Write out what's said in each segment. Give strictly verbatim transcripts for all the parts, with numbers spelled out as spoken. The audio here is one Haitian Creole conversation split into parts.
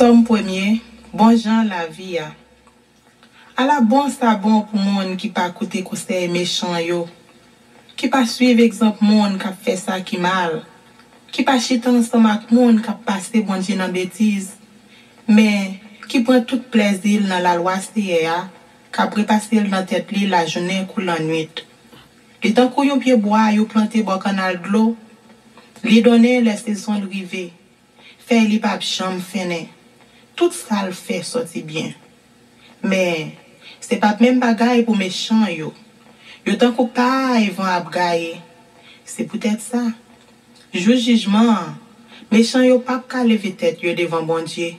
Sòm premye, Bon jan lavi a. Ala bon sa bon pou moun ki pa koute konsèy mechan yo, ki pa suiv egzanp moun k ap fè sa ki mal, ki pa chita ansanm ak moun k ap pase Bondye nan betiz, men ki pran tout plèzi l nan lalwa Seyè a, k ap repase l nan tèt li lajounen kou lannuit. Li tankou yon pye bwa yo plante bò kannal dlo, li donnen lè sezon l rive. Fèy li p ap janm fennen. Tout sa l fè sòti byen. Men, se p ap menm bagay pou mechan yo. Yo tankou pay van ap gaye. Se poutèt sa, jou jijman an, mechan yo p ap ka leve tèt yo devan Bondye.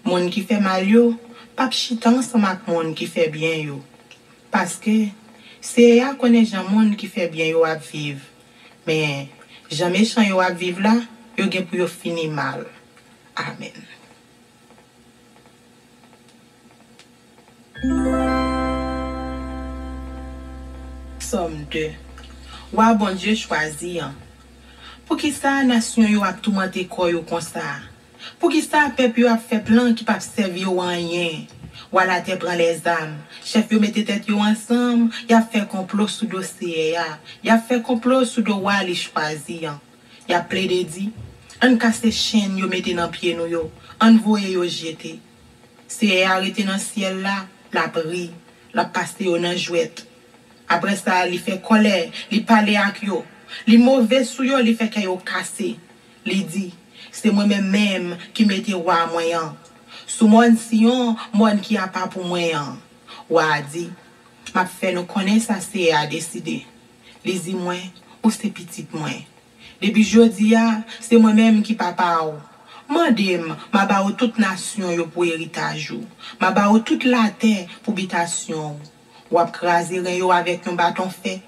Moun ki fè mal yo p ap chita ansanm ak moun ki fè byen yo. Paske, Seyè a konnen jan moun ki fè byen yo ap viv. Men, jan mechan yo ap viv la, yo gen pou yo fini mal. Amèn. Sòm de. Wa Bondye chwazi an. Poukisa nasyon yo ap toumante kò yo konsa? Poukisa pèp yo ap fè plan ki p ap sèvi yo anyen? Wa latè pran lèzam, chèf yo mete tèt yo ansanm, y ap fè konplo sou do Seyè a, y ap fè konplo sou do wa li chwazi an. Y ap plede di, Ann kase chenn yo mete nan pye nou yo, ann voye yo jete. Seyè a rete nan syèl la, l ap ri, l ap pase yo nan jwèt. Apre sa, li fè kòlè, li pale ak yo. Li move sou yo, li fè kè yo kase. Li di, Se mwen menm menm ki mete wa mwen an sou mòn Siyon, mòn ki apa pou mwen an. Wa a di, M ap fè nou konnen sa Seyè a deside. Li di mwen, Ou se pitit mwen. Depi jodi a, se mwen menm ki papa w. Mande m, m a ba ou tout nasyon yo pou eritaj ou. M a ba ou tout latè pou bitasyon w. W ap kraze ren yo avèk yon baton fè.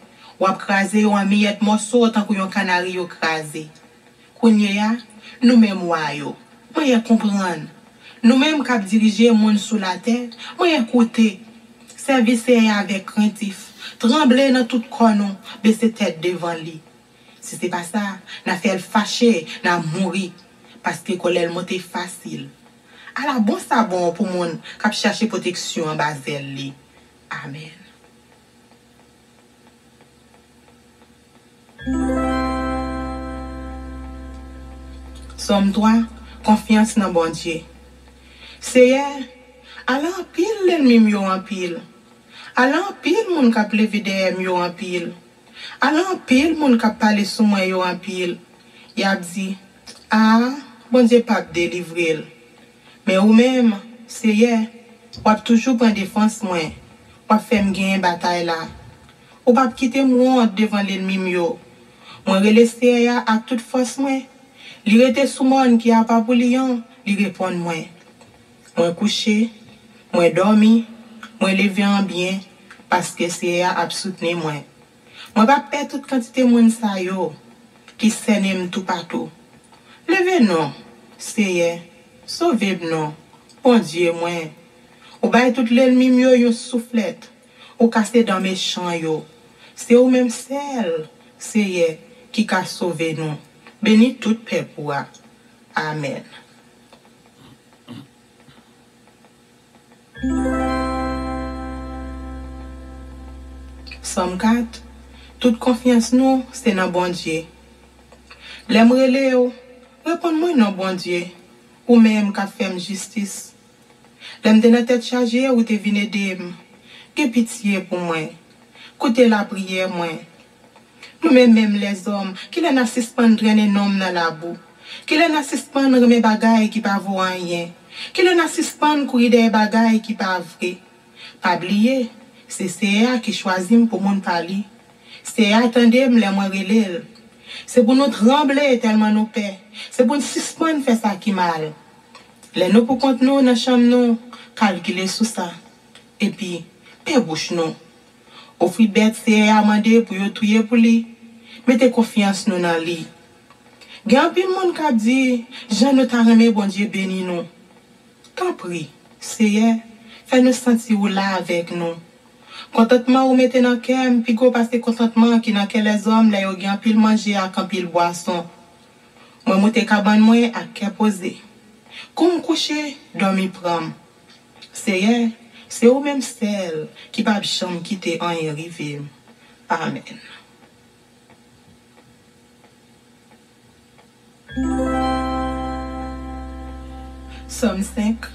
W ap kraze yo an miyèt mòso tankou yon kanari yo kraze. Kounye a, nou menm wa yo, mwen ye konprann. Nou menm k ap dirije moun sou latè, mwen ye koute. Sèvi Seyè a avèk krentif. Tranble nan tout kò nou, bese tèt devan li. Si se pa sa, n a fè l fache, n a mouri, paske kòlè l monte fasil. Ala bon sa bon pou moun k ap chache pwoteksyon anba zèl li. Amèn. Sòm twa, Konfyans nan Bondye. Seyè, ala anpil lènmi m yo anpil. Ala anpil moun k ap leve dèyè m yo anpil. Ala anpil moun k ap pale sou mwen yo anpil. Y ap di, A, Bondye p ap delivre l. Men ou menm, Seyè, w ap toujou pran defans mwen. W ap fè m genyen batay la. Ou p ap kite m wont devan lènmi m yo. Mwen rele Seyè a ak tout fòs mwen. Li rete sou mòn ki apa pou li an, li reponn mwen. Mwen kouche, mwen dòmi, mwen leve an byen, paske Seyè a ap soutni mwen. Mwen p ap pè tout kantite moun sa yo ki sènen m toupatou. Leve non, Seyè, sove m non, Bondye mwen. Ou bay tout lènmi m yo yon souflèt, ou kase dan mechan yo. Se ou menm sèl, Seyè, ki ka sove nou. Beni tout pèp ou a. Amèn. Sòm kat, Tout konfyans nou se nan Bondye. Lè m rele w, reponn mwen non Bondye, ou menm k ap fè m jistis. Lè m te nan tèt chaje, ou te vin ede m. Gen pitye pou mwen. Koute lapriyè mwen. Nou menm menm lèzòm, kilè n a sispann trennen nonm nan labou? Kilè n a sispann renmen bagay ki pa vo anyen? Kilè n a sispann kouri dèyè bagay ki pa vre? Pa bliye, se Seyè a ki chwazi m pou moun pa li. Seyè a tande m lè mwen rele l. Se pou nou tranble tèlman nou pè. Se pou n sispann fè sa ki mal. Lè nou poukont nou nan chanm nou, kalkile sou sa. Epi, pè bouch nou. Ofri bèt Seyè a mande pou yo touye pou li. Mete konfyans nou nan li. Gen anpil moun k ap di, Jan nou ta renmen Bondye beni nou. Tanpri, Seyè, fè nou santi ou la avèk nou. Kontantman ou mete nan kè m pi gwo pase kontantman ki nan kè lèzòm lè yo gen anpil manje ak anpil bwason. Mwen moute kabann mwen ak kè poze. Kou m kouche, dòmi pran m. Seyè, se ou menm sèl ki p ap janm kite anyen rive m. Amèn. Sòm senk.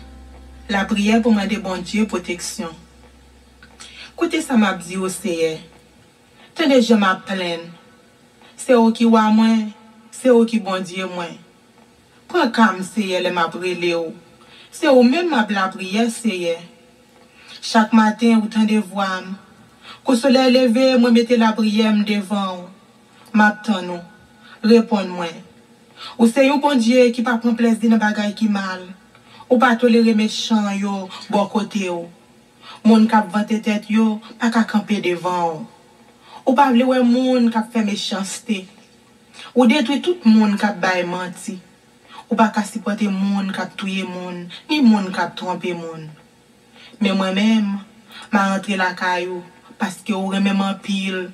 Lapriyè pou mande Bondye pwoteksyon. Koute sa m ap di w, Seyè. Tande jan m ap plenn. Se ou ki wa mwen, se ou ki Bondye mwen. Pran ka m, Seyè, lè m ap rele w. Se ou menm m ap lapriyè, Seyè. Chak maten, ou tande vwa m. Kou solèy leve, mwen mete lapriyè m devan w. M ap tann ou. Reponn mwen. Ou se yon Bondye ki pa pran plezi nan bagay ki mal. Ou pa tolere mechan yo bò kote w. Moun k ap vante tèt yo pa ka kanpe devan w. Ou pa vle wè moun k ap fè mechanste. Ou detwi tout moun k ap bay manti. Ou pa ka sipòte moun k ap touye moun, ni moun k ap twonpe moun. Men mwen menm, m a rantre lakay ou, paske ou renmen m anpil.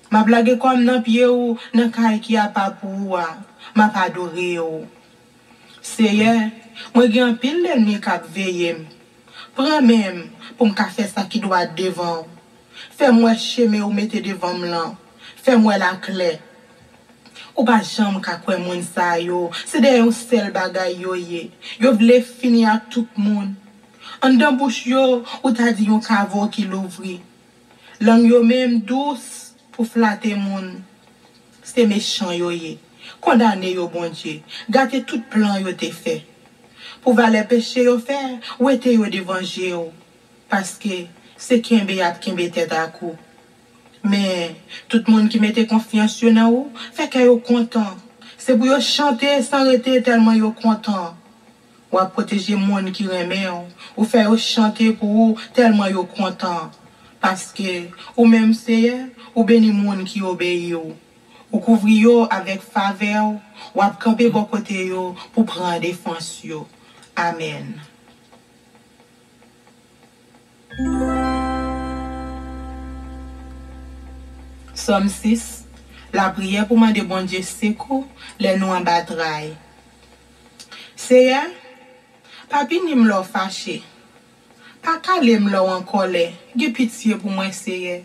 M ap lage kò m nan pye ou, nan kay ki apa pou ou a, m ap adore w. Seyè, mwen gen anpil lènmi k ap veye m. Pran men m pou m ka fè sa ki dwat devan w. Fè m wè chemen ou mete devan m lan. Fè m wè l aklè. Ou pa janm ka kwè moun sa yo, se dèyè yon sèl bagay yo ye. Yo vle fini ak tout moun. Anndan bouch yo, ou ta di yon kavo ki louvri. Lang yo menm dous pou flate moun. Se mechan yo ye. Kondane yo, Bondye. Gate tout plan yo te fè. Pou valè peche yo fè, wete yo devan je w. Paske se kenbe y ap kenbe tèt ak ou. Men, tout moun ki mete konfyans yo nan ou, fè kè yo kontan. Se pou yo chante san rete tèlman yo kontan. W ap pwoteje moun ki renmen w. Ou fè yo chante pou ou tèlman yo kontan. Paske, ou menm, Seyè, ou beni moun ki obeyi w. Ou kouvri yo avèk favè w. W ap kanpe bò kote yo pou pran defans yo. Amèn. Sòm sis. Lapriyè pou mande Bondye sekou lè nou anba tray. Seyè, pa pini m lè w fache. Pa kale m lè w an kòlè. Gen pitye pou mwen, Seyè,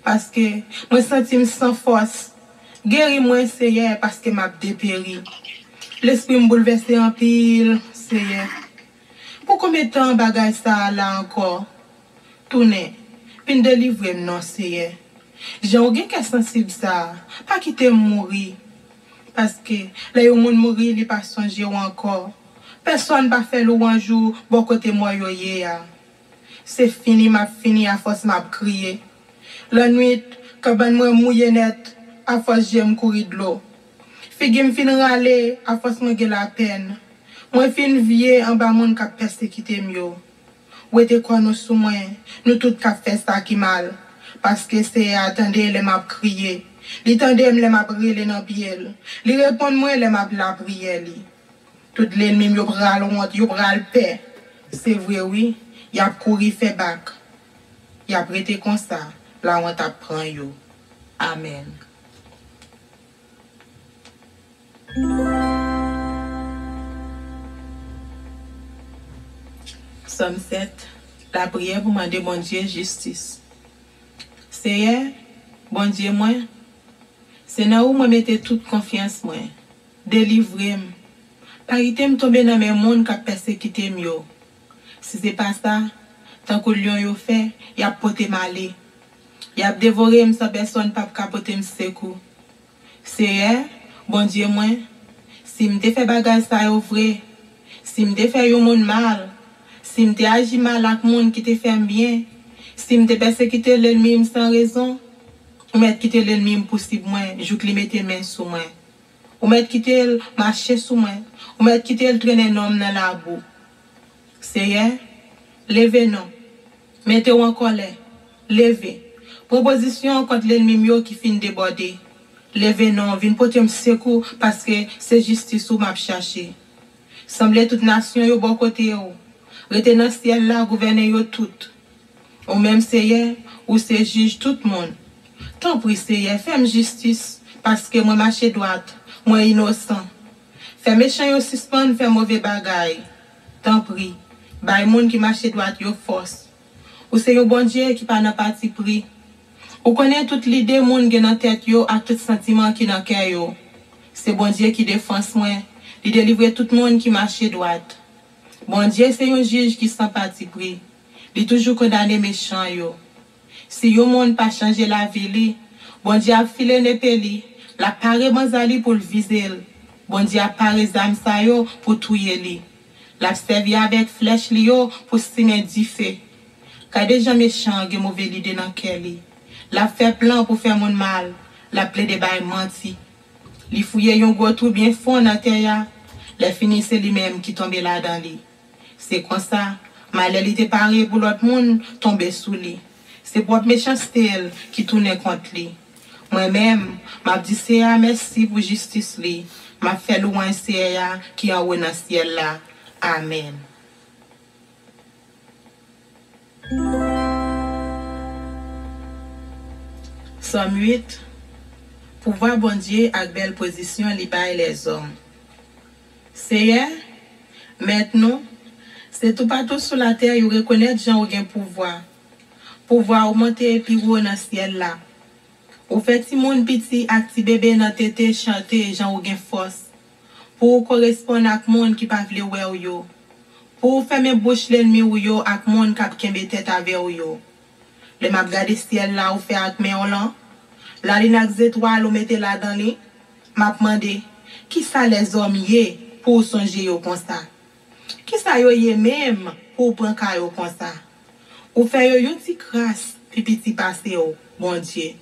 paske mwen santi m san fòs. Geri mwen, Seyè, paske m ap deperi. Lespri m boulvèse anpil, Seyè. Pou konbyen tan bagay sa a la ankò? Tounen, vin delivre m non, Seyè. Jan w gen kè sansib sa a, pa kite m mouri. Paske, lè yon moun mouri, li pa sonje w ankò. Pèsonn pa fè lwanj ou bò kote mò yo ye a. Se fini m ap fini afòs m ap kriye. Lannwit, kabann mwen mouye nèt, afòs je m kouri dlo. Figi m fin rale, afòs mwen gen lapèn. Mwen fin vye anba moun k ap pèsekite m yo. Wete kò nou sou mwen, nou tout k ap fè sa ki mal. Paske Seyè a tande lè m ap kriye. Li tande m lè m ap rele nan pye l. Li reponn mwen lè m ap lapriyè li. Tout lènmi m yo pral wont, yo pral pè. Se vre wi, y ap kouri fè bak. Y ap rete konsa, lawont ap pran yo. Amèn. Sòm sèt. Lapriyè pou mande Bondye jistis. Seyè, Bondye mwen, se nan ou mwen mete tout konfyans mwen. Delivre m. Pa kite m tonbe nan men moun k ap pèsekite m yo. Si se pa sa, tankou lyon yo fè, y ap pote m ale. Y ap devore m san pèsonn p ap ka pote m sekou. Seyè, Bondye mwen, si m te fè bagay sa yo vre, si m te fè yon moun mal, si m te aji mal ak moun ki te fè m byen, si m te pèsekite lènmi m san rezon, ou mèt kite lènmi m pousib mwen jouk li mete men sou mwen. Ou mèt kite l mache sou mwen. Ou mèt kite l trennen non m nan labou. Seyè, leve non. Mete w an kòlè. Leve. Pran pozisyon kont lènmi m yo ki fin debòde. Leve non, vin pote m sekou, paske se jistis ou m ap chache. Sanble tout nasyon yo bò kote w. Rete nan syèl la, gouvène yo tout. Ou menm, Seyè, ou se jij tout moun. Tanpri, Seyè, fè m jistis, paske mwen mache dwat, mwen inosan. Fè mechan yo sispann fè move bagay. Tanpri, bay moun ki mache dwat yo fòs. Ou se yon Bondye ki pa nan patipri. Ou konnen tout lide moun gen nan tèt yo ak tout santiman ki nan kè yo. Se Bondye ki defans mwen, li delivre tout moun ki mache dwat. Bondye se yon jij ki san patipri. Li toujou kondane mechan yo. Si yon moun pa chanje lavi li, Bondye ap file nepe li, l ap pare banza li pou l vize l. Bondye ap pare zam sa yo pou touye li. L ap sèvi avèk flèch li yo pou simen dife. Gade jan mechan an gen move lide nan kè li. L ap fè plan pou fè moun mal, l ap plede bay manti. Li fouye yon gwo twou byen fon nan tè a, lèfini se li menm ki tonbe ladan li. Se konsa, malè li te pare pou lòt moun tonbe sou li. Se pwòp mechanste l ki tounen kont li. Mwen menm, m ap di Seyè a mèsi pou jistis li. M ap fè lwanj Seyè a ki anwo nan syèl la. Amèn. Sòm uit. Pouvwa Bondye ak bèl pozisyon li bay lèzòm. Seyè, Mèt nou, se toupatou sou latè yo rekonèt jan ou gen pouvwa. Pouvwa ou monte pi wo nan syèl la. Ou fè timoun piti ak ti bebe nan tete chante jan ou gen fòs. Pou ou koresponn ak moun ki pa vle wè w yo. Pou ou fèmen bouch lènmi w yo ak moun k ap kenbe tèt avè w yo. Lè m ap gade syèl la ou fè ak men w lan, lalin ak zetwal ou mete ladan li, m ap mande, kisa lèzòm ye pou ou sonje yo konsa? Kisa yo ye menm pou ou pran ka yo konsa? Ou fè yo yon ti kras pi piti pase w, Bondye.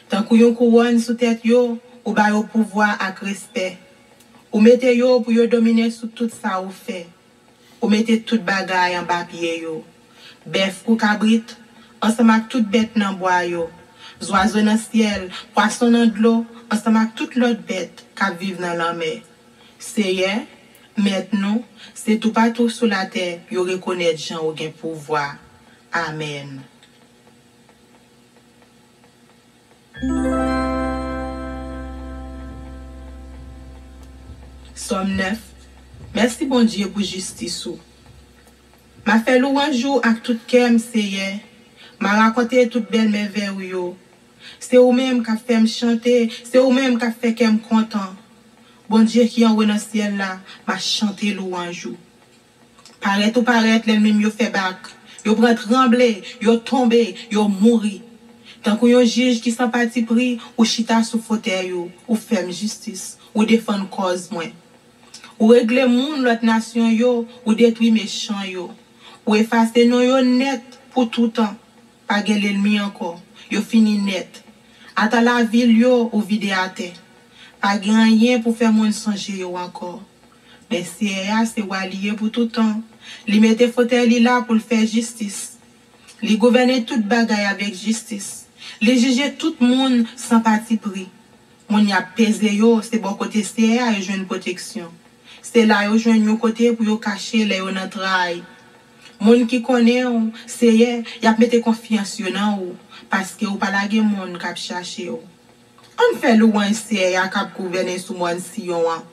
Tankou yon kouwòn sou tèt yo, ou ba yo pouvwa ak respè. Ou mete yo pou yo domine sou tout sa ou fè. Ou mete tout bagay anba pye yo. Bèf kou kabrit, ansanm ak tout bèt nan bwa yo. Zwazo nan syèl, pwason nan dlo, ansanm ak tout lòt bèt k ap viv nan lanmè. Seyè, Mèt nou, se toupatou sou latè yo rekonèt jan ou gen pouvwa. Amèn. Sòm nèf. Mèsi Bondye pou jistis ou. M a fè lwanj ou ak tout kè m, Seyè. M a rakonte tout bèl mèvèy ou yo. Se ou menm k ap fè m chante, se ou menm k ap fè kè m kontan. Bondye ki anwo nan syèl la, m a chante lwanj ou. Parèt ou parèt, lènmi m yo fè bak. Yo pran tranble, yo tonbe, yo mouri. Tankou yon jij ki san patipri, ou chita sou fotèy ou, ou fè m jistis, ou defann kòz mwen. Ou regle moun lòt nasyon yo, ou detwi mechan yo. Ou efase non yo nèt pou toutan. Pa gen lènmi ankò. Yo fini nèt. Ata lavil yo, ou vide atè. Pa gen anyen pou fè moun sonje yo ankò. Men Seyè a se Wa li ye pou tout tan. Li mete fotèy li la pou l fè jistis. Li gouvène tout bagay avèk jistis. Li jije tout moun san patipri. Moun y ap peze yo, se bò kote Seyè a yo jwenn pwoteksyon. Se la yo jwenn yon kote pou yo kache lè yo nan tray. Moun ki konnen w, Seyè, y ap mete konfyans yo nan ou, paske ou pa lage moun k ap chache w. Ann fè lwanj Seyè a k ap gouvène sou mòn Siyon an.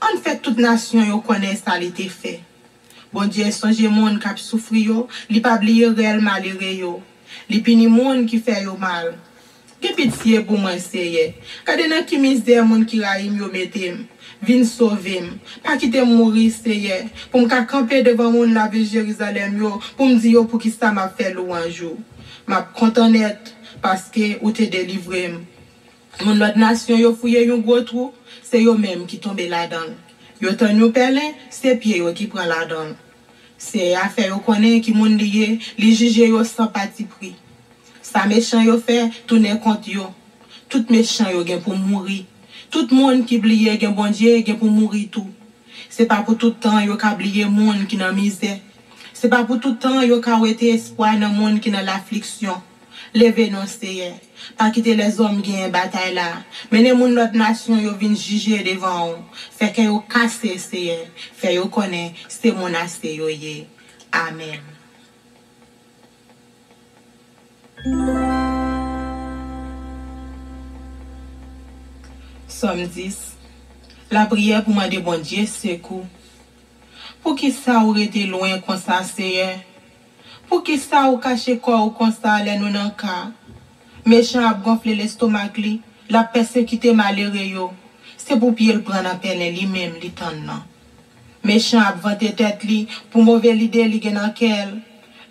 Ann fè tout nasyon yo konnen sa li te fè. Bondye sonje moun k ap soufri yo, li pa bliye rèl malere yo. Li pini moun ki fè yo mal. Gen pitye pou mwen, Seyè. Gade nan ki mizè moun ki rayi m yo mete m. Vin sove m. Pa kite m mouri, Seyè, pou m ka kanpe devan moun lavil Jerizalèm yo, pou m di yo poukisa m ap fè lwanj ou. M ap kontan nèt, paske ou te delivre m. Moun lòt nasyon yo fouye yon gwo twou, se yo menm ki tonbe ladan l. Yo tann yon pèlen, se pye yo ki pran ladan l. Seyè a fè yo konnen ki moun li ye, li jije yo san patipri. Sa mechan yo fè, tounen kont yo. Tout mechan yo gen pou mouri. Tout moun ki bliye gen Bondye gen pou mouri tou. Se pa pou tout tan yo ka bliye moun ki nan mizè. Se pa pou tout tan yo ka wete espwa nan moun ki nan lafliksyon. Leve non, Seyè. Pa kite lèzòm genyen batay la. Mennen moun lòt nasyon yo vin jije devan w. Fè kè yo kase, Seyè. Fè yo konnen se moun ase yo ye. Amèn. Sòm dis. Lapriyè pou mande Bondye sekou. Poukisa w rete lwen konsa, Seyè? Poukisa w kache kò w konsa lè nou nan ka? Mechan ap gonfle lestomak li, l ap pèsekite malere yo. Se pou pye l pran nan pèlen li menm li tann nan. Mechan ap vante tèt li pou move lide li gen nan kè l.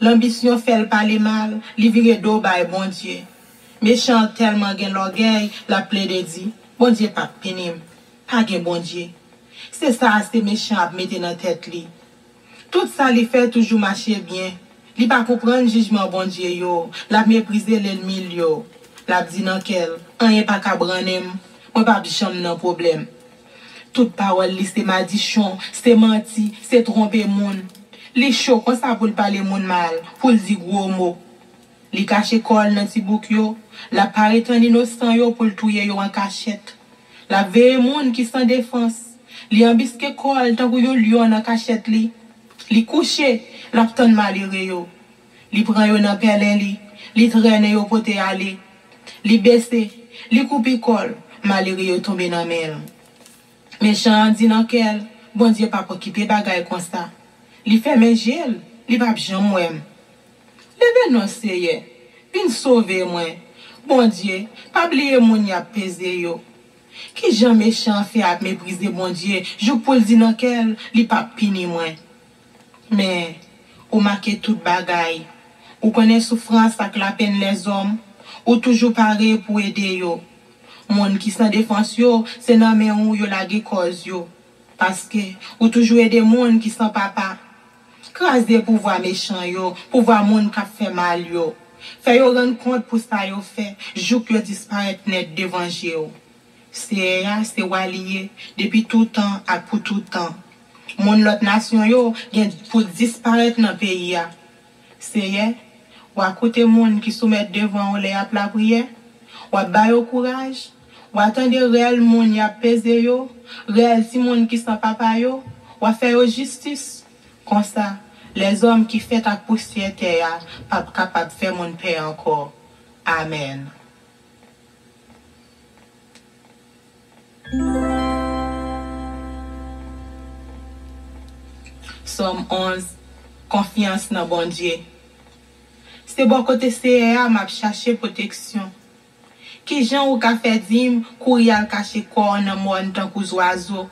Lanbisyon fè l pale mal, li vire do bay Bondye. Mechan an tèlman gen lògèy, l ap plede di, Bondye p ap pini m. Pa gen Bondye. Se sa a se mechan ap mete nan tèt li. Tout sa li fè toujou mache byen. Li pa konprann jijman Bondye yo. L ap meprize lènmi l yo. L ap di nan kè l, anyen pa ka brannen m. Mwen p ap janm nan pwoblèm. Tout pawòl li se madichon, se manti, se twonpe moun. Li cho konsa pou l pale moun mal, pou l di gwo mo. Li kache kò l nan ti bouk yo, l ap parèt tann inosan yo pou l touye yo an kachèt. L ap veye moun ki san defans. Li anbiske kò l tankou yon lyon nan kachèt li. Li kouche, l ap tann malere yo. Li pran yo nan pèlen li, li trennen yo pote ale. Li bese, li koupi kò l, malere yo tonbe nan men l. Mechan an di nan kè l, Bondye p ap okipe bagay konsa. Li fèmen je l, li p ap janm wè m. Leve non, Seyè, vin sove mwen. Bondye, pa bliye moun y ap peze yo. Kijan mechan an fè ap meprize Bondye jouk pou l di nan kè l li p ap pini mwen? Men, ou make tout bagay. Ou konnen soufrans ak lapenn lèzòm. Ou toujou pare pou ede yo. Moun ki san defans yo, se nan men ou yo lage kòz yo. Paske ou toujou ede moun ki san papa. Kraze pouvwa mechan yo, pouvwa moun k ap fè mal yo. Fè yo rann kont pou sa yo fè, jouk yo disparèt nèt devan je w. Seyè a se Wa li ye, depi toutan ak pou toutan. Moun lòt nasyon yo gen pou disparèt nan peyi a. Seyè, w a koute moun ki soumèt devan w lè y ap lapriyè. W ap ba yo kouraj. W a tande rèl moun y ap peze yo, rèl timoun ki san papa yo. W a fè yo jistis. Konsa, lèzòm ki fèt ak pousyè tè a p ap kapab fè moun pè ankò. Amèn. Sòm onz. Konfyans nan Bondye. Se bò kote Seyè a m ap chache pwoteksyon. Kijan ou ka fè di m kouri al kache kò w nan mòn tankou zwazo?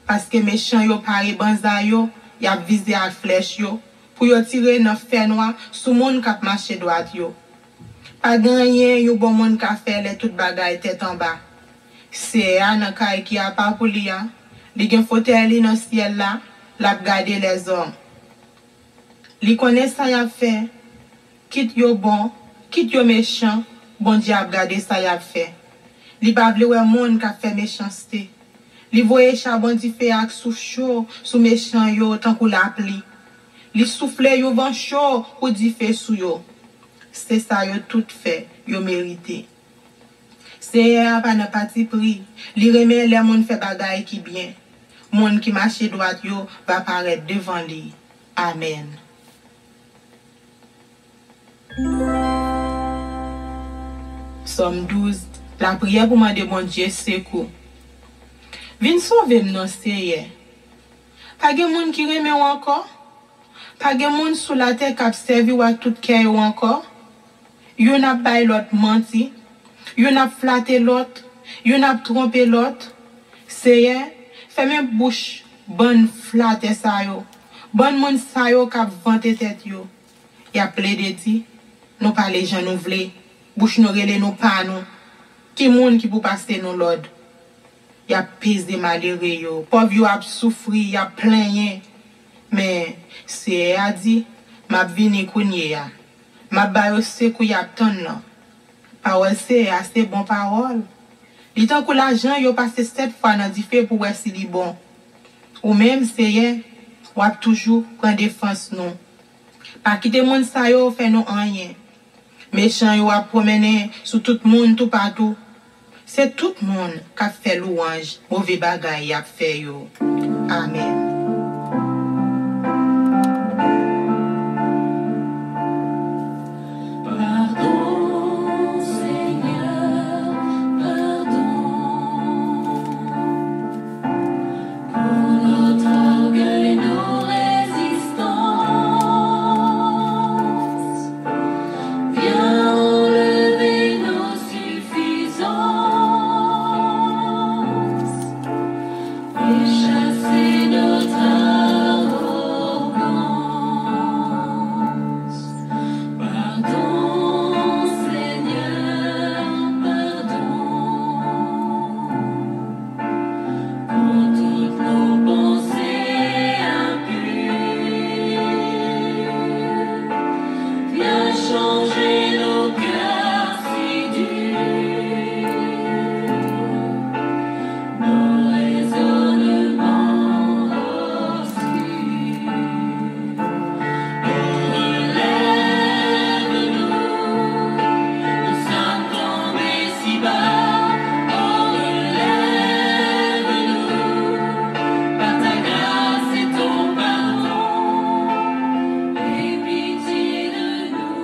Paske mechan yo pare banza yo, y ap vize ak flèch yo, pou yo tire nan fènwa sou moun k ap mache dwat yo. Pa gen anyen yon bon moun ka fè lè tout bagay tèt anba. Seyè a nan kay ki apa pou li a, li gen fotèy li nan syèl la, l ap gade lèzòm. Li konnen sa y ap fè, kit yo bon, kit yo mechan, Bondye ap gade sa y ap fè. Li pa vle wè moun k ap fè mechanste. Li voye chabon dife ak souf cho sou mechan yo tankou lapli. Li soufle yon van cho pou dife sou yo. Se sa yo tout fè, yo merite. Seyè a pa nan patipri, li renmen lè moun fè bagay ki byen. Moun ki mache dwat yo va parèt devan li. Amèn. Sòm douz. Lapriyè pou mande Bondye sekou. Vin sove m non, Seyè. Pa gen moun ki renmen w ankò. Pa gen moun sou latè k ap sèvi w ak tout kè yo ankò. Youn ap bay lòt manti. Youn ap flate lòt. Youn ap twonpe lòt. Seyè, fèmen bouch bann flatè sa yo, bann moun sa yo k ap vante tèt yo. Y ap plede di, nou pale jan nou vle, bouch nou rele nou pa nou. Ki moun ki pou pase nou lòd? Y ap peze malere yo, pòv yo ap soufri, y ap plenyen. Men, Seyè a di, m ap vini kounye a. M ap ba yo sekou y ap tann nan. Pawòl Seyè a se bon pawòl. Li tankou lajan yo pase sèt fwa nan dife pou wè si li bon. Ou menm, Seyè, w ap toujou pran defans nou. Pa kite moun sa yo fè nou anyen. Mechan yo ap pwomennen sou tout moun toupatou. Se tout moun k ap fè lwanj move bagay y ap fè yo. Amèn. Padon, Senyè, padon. Pou lòt ògèy nou Changer nos cœurs si durs, nos raisonnements obscurs. Oh, relève-nous, nous sommes tombés si bas. Oh, relève-nous par ta grâce et ton pardon. Aie pitié de nous,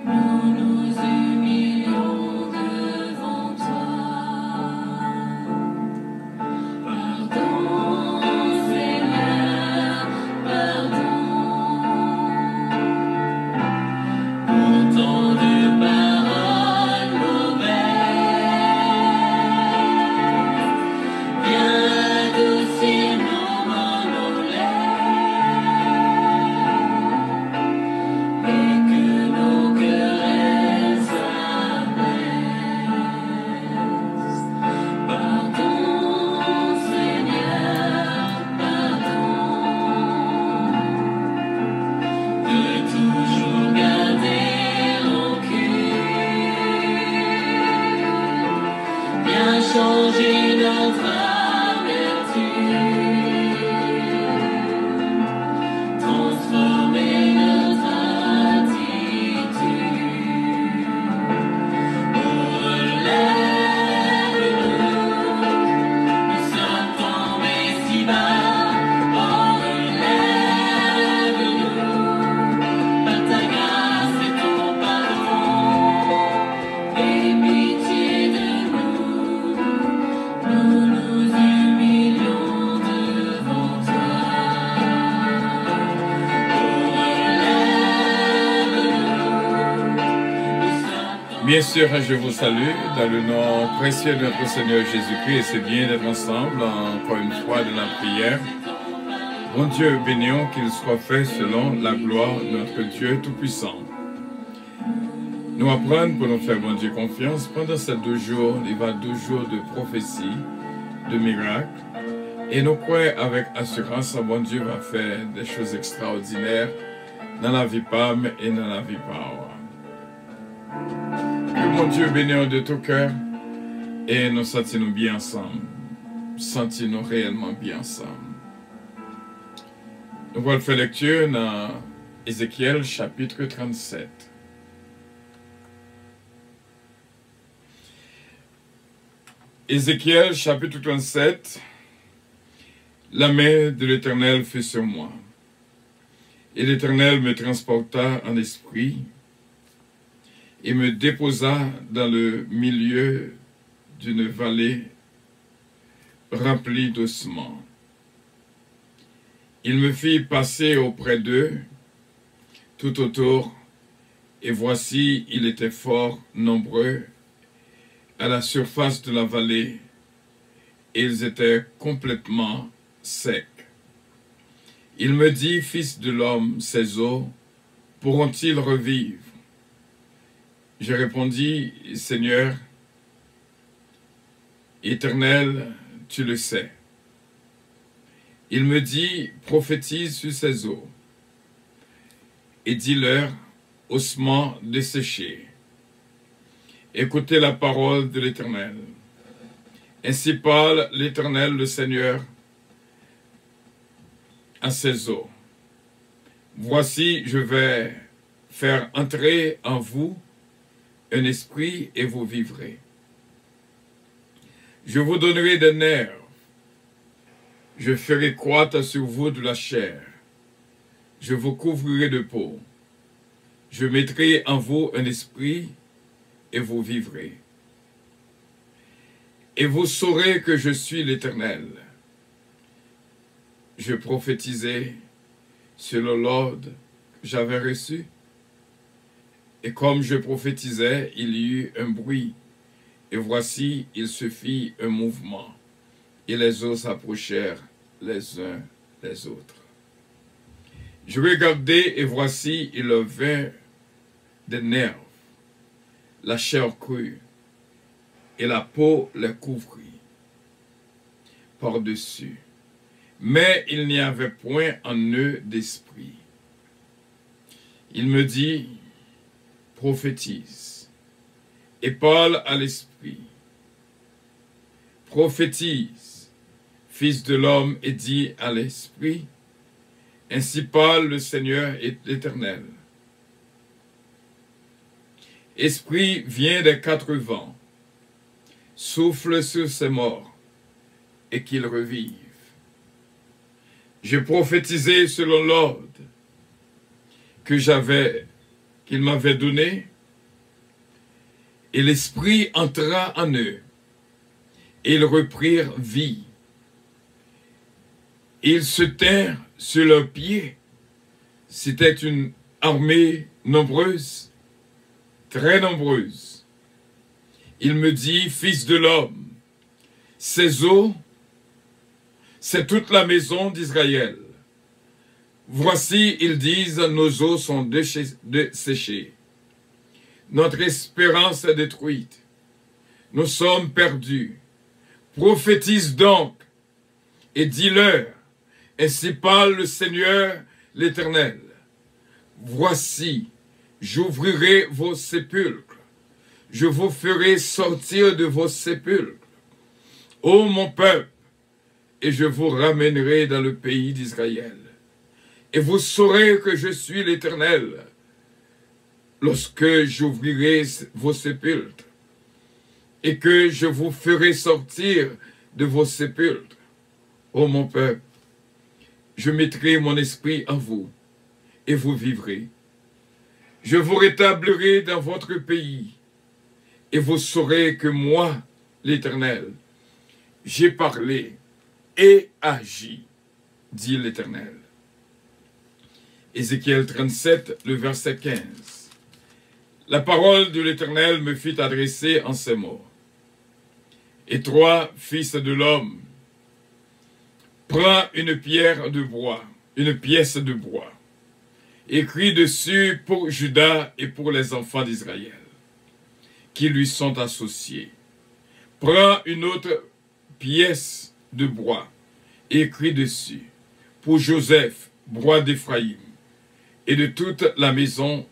nous nous humilions devant toi. Pardon, Seigneur, pardon. Pour tant de paroles mauvaises, viens adoucir nos mains, nos lèvres, et que nos querelles s'apaisent. Pardon, Seigneur, pardon, de toujours garder rancune. Viens changer notre amertume, transformer notre attitude. Oh, relève-nous, nous sommes tombés si bas. Oh, relève-nous par ta grâce et ton pardon. Aie pitié de nous, nous nous humilions devant toi. Oh, relève-nous, nous sommes Bien sûr, je vous salue dans le nom précieux de notre Seigneur Jésus-Christ et c'est bien d'être ensemble encore une fois dans la prière. Bon Dieu, bénissons qu'il soit fait selon la gloire de notre Dieu Tout-Puissant. Nou aprann pou nou fè Bondye konfyans pandan sèt douz jou, li va douz jou de pwofesi, de mirak, e nou kwè avèk asirans Bondye va fè de choz ekstraòdinè nan lavi pa m e nan lavi pa w. Ke Bondye beni w de tou kè e nou santi nou byen ansanm. Santi nou reyèlman byen ansanm. Nou pral fè lekti nan Ezekyèl chapit trannsèt. Ézéchiel chapitre trente-sept. La main de l'Éternel fut sur moi, et l'Éternel me transporta en esprit et me déposa dans le milieu d'une vallée remplie d'ossements. Il me fit passer auprès d'eux tout autour, et voici, ils étaient fort nombreux à la surface de la vallée, et ils étaient complètement secs. Il me dit, fils de l'homme, ces os pourront-ils revivre ? Je répondis, Seigneur, Éternel, tu le sais. Il me dit, prophétise sur ces os, et dis-leur, ossements desséchés, écoutez la parole de l'Éternel. Ainsi parle l'Éternel, le Seigneur, à ces os. Voici, je vais faire entrer en vous un esprit et vous vivrez. Je vous donnerai des nerfs. Je ferai croître sur vous de la chair. Je vous couvrirai de peau. Je mettrai en vous un esprit et vous vivrez. Et vous saurez que je suis l'Éternel. Je prophétisai selon l'ordre que j'avais reçu. Et comme je prophétisais, il y eut un bruit. Et voici, il se fit un mouvement. Et les os s'approchèrent les uns les autres. Je regardai, et voici, il leur vint des nerfs, la chair crut, et la peau les couvrit par-dessus. Mais il n'y avait point en eux d'esprit. Il me dit, prophétise et parle à l'esprit. Prophétise, fils de l'homme, et dis à l'esprit, ainsi parle le Seigneur et l'Éternel. Esprit vient des quatre vents, souffle sur ces morts et qu'ils revivent. Je prophétisai selon l'ordre que j'avais, qu'il m'avait donné, et l'esprit entra en eux, et ils reprirent vie. Ils se tinrent sur leurs pieds. C'était une armée nombreuse, très nombreuse. Il me dit, fils de l'homme, ces os, c'est toute la maison d'Israël. Voici, ils disent, nos os sont déchés- desséchés. Notre espérance est détruite. Nous sommes perdus. Prophétise donc et dis-leur, ainsi parle le Seigneur l'Éternel. Voici, j'ouvrirai vos sépulcres. Je vous ferai sortir de vos sépulcres, ô mon peuple, et je vous ramènerai dans le pays d'Israël. Et vous saurez que je suis l'Éternel, lorsque j'ouvrirai vos sépulcres, et que je vous ferai sortir de vos sépulcres, ô mon peuple. Je mettrai mon esprit en vous, et vous vivrez. Je vous rétablirai dans votre pays, et vous saurez que moi, l'Éternel, j'ai parlé et agi, dit l'Éternel. Ézéchiel trente-sept, le verset quinze. La parole de l'Éternel me fut adressée en ces mots. Et toi, fils de l'homme, prends une pierre de bois, une pièce de bois, écris dessus pour Juda et pour les enfants d'Israël, qui lui sont associés. Prends une autre pièce de bois, écris dessus, pour Joseph, bois d'Éphraïm, et de toute la maison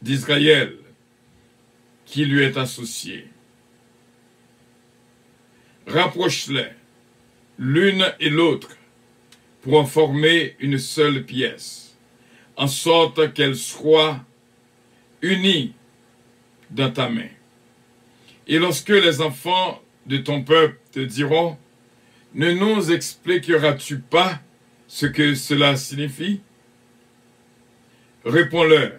d'Israël qui lui est associée. Rapproche-les l'une et l'autre pour en former une seule pièce, en sorte qu'elles soient unies dans ta main. Et lorsque les enfants de ton peuple te diront, ne nous expliqueras-tu pas ce que cela signifie ? Réponds-leur,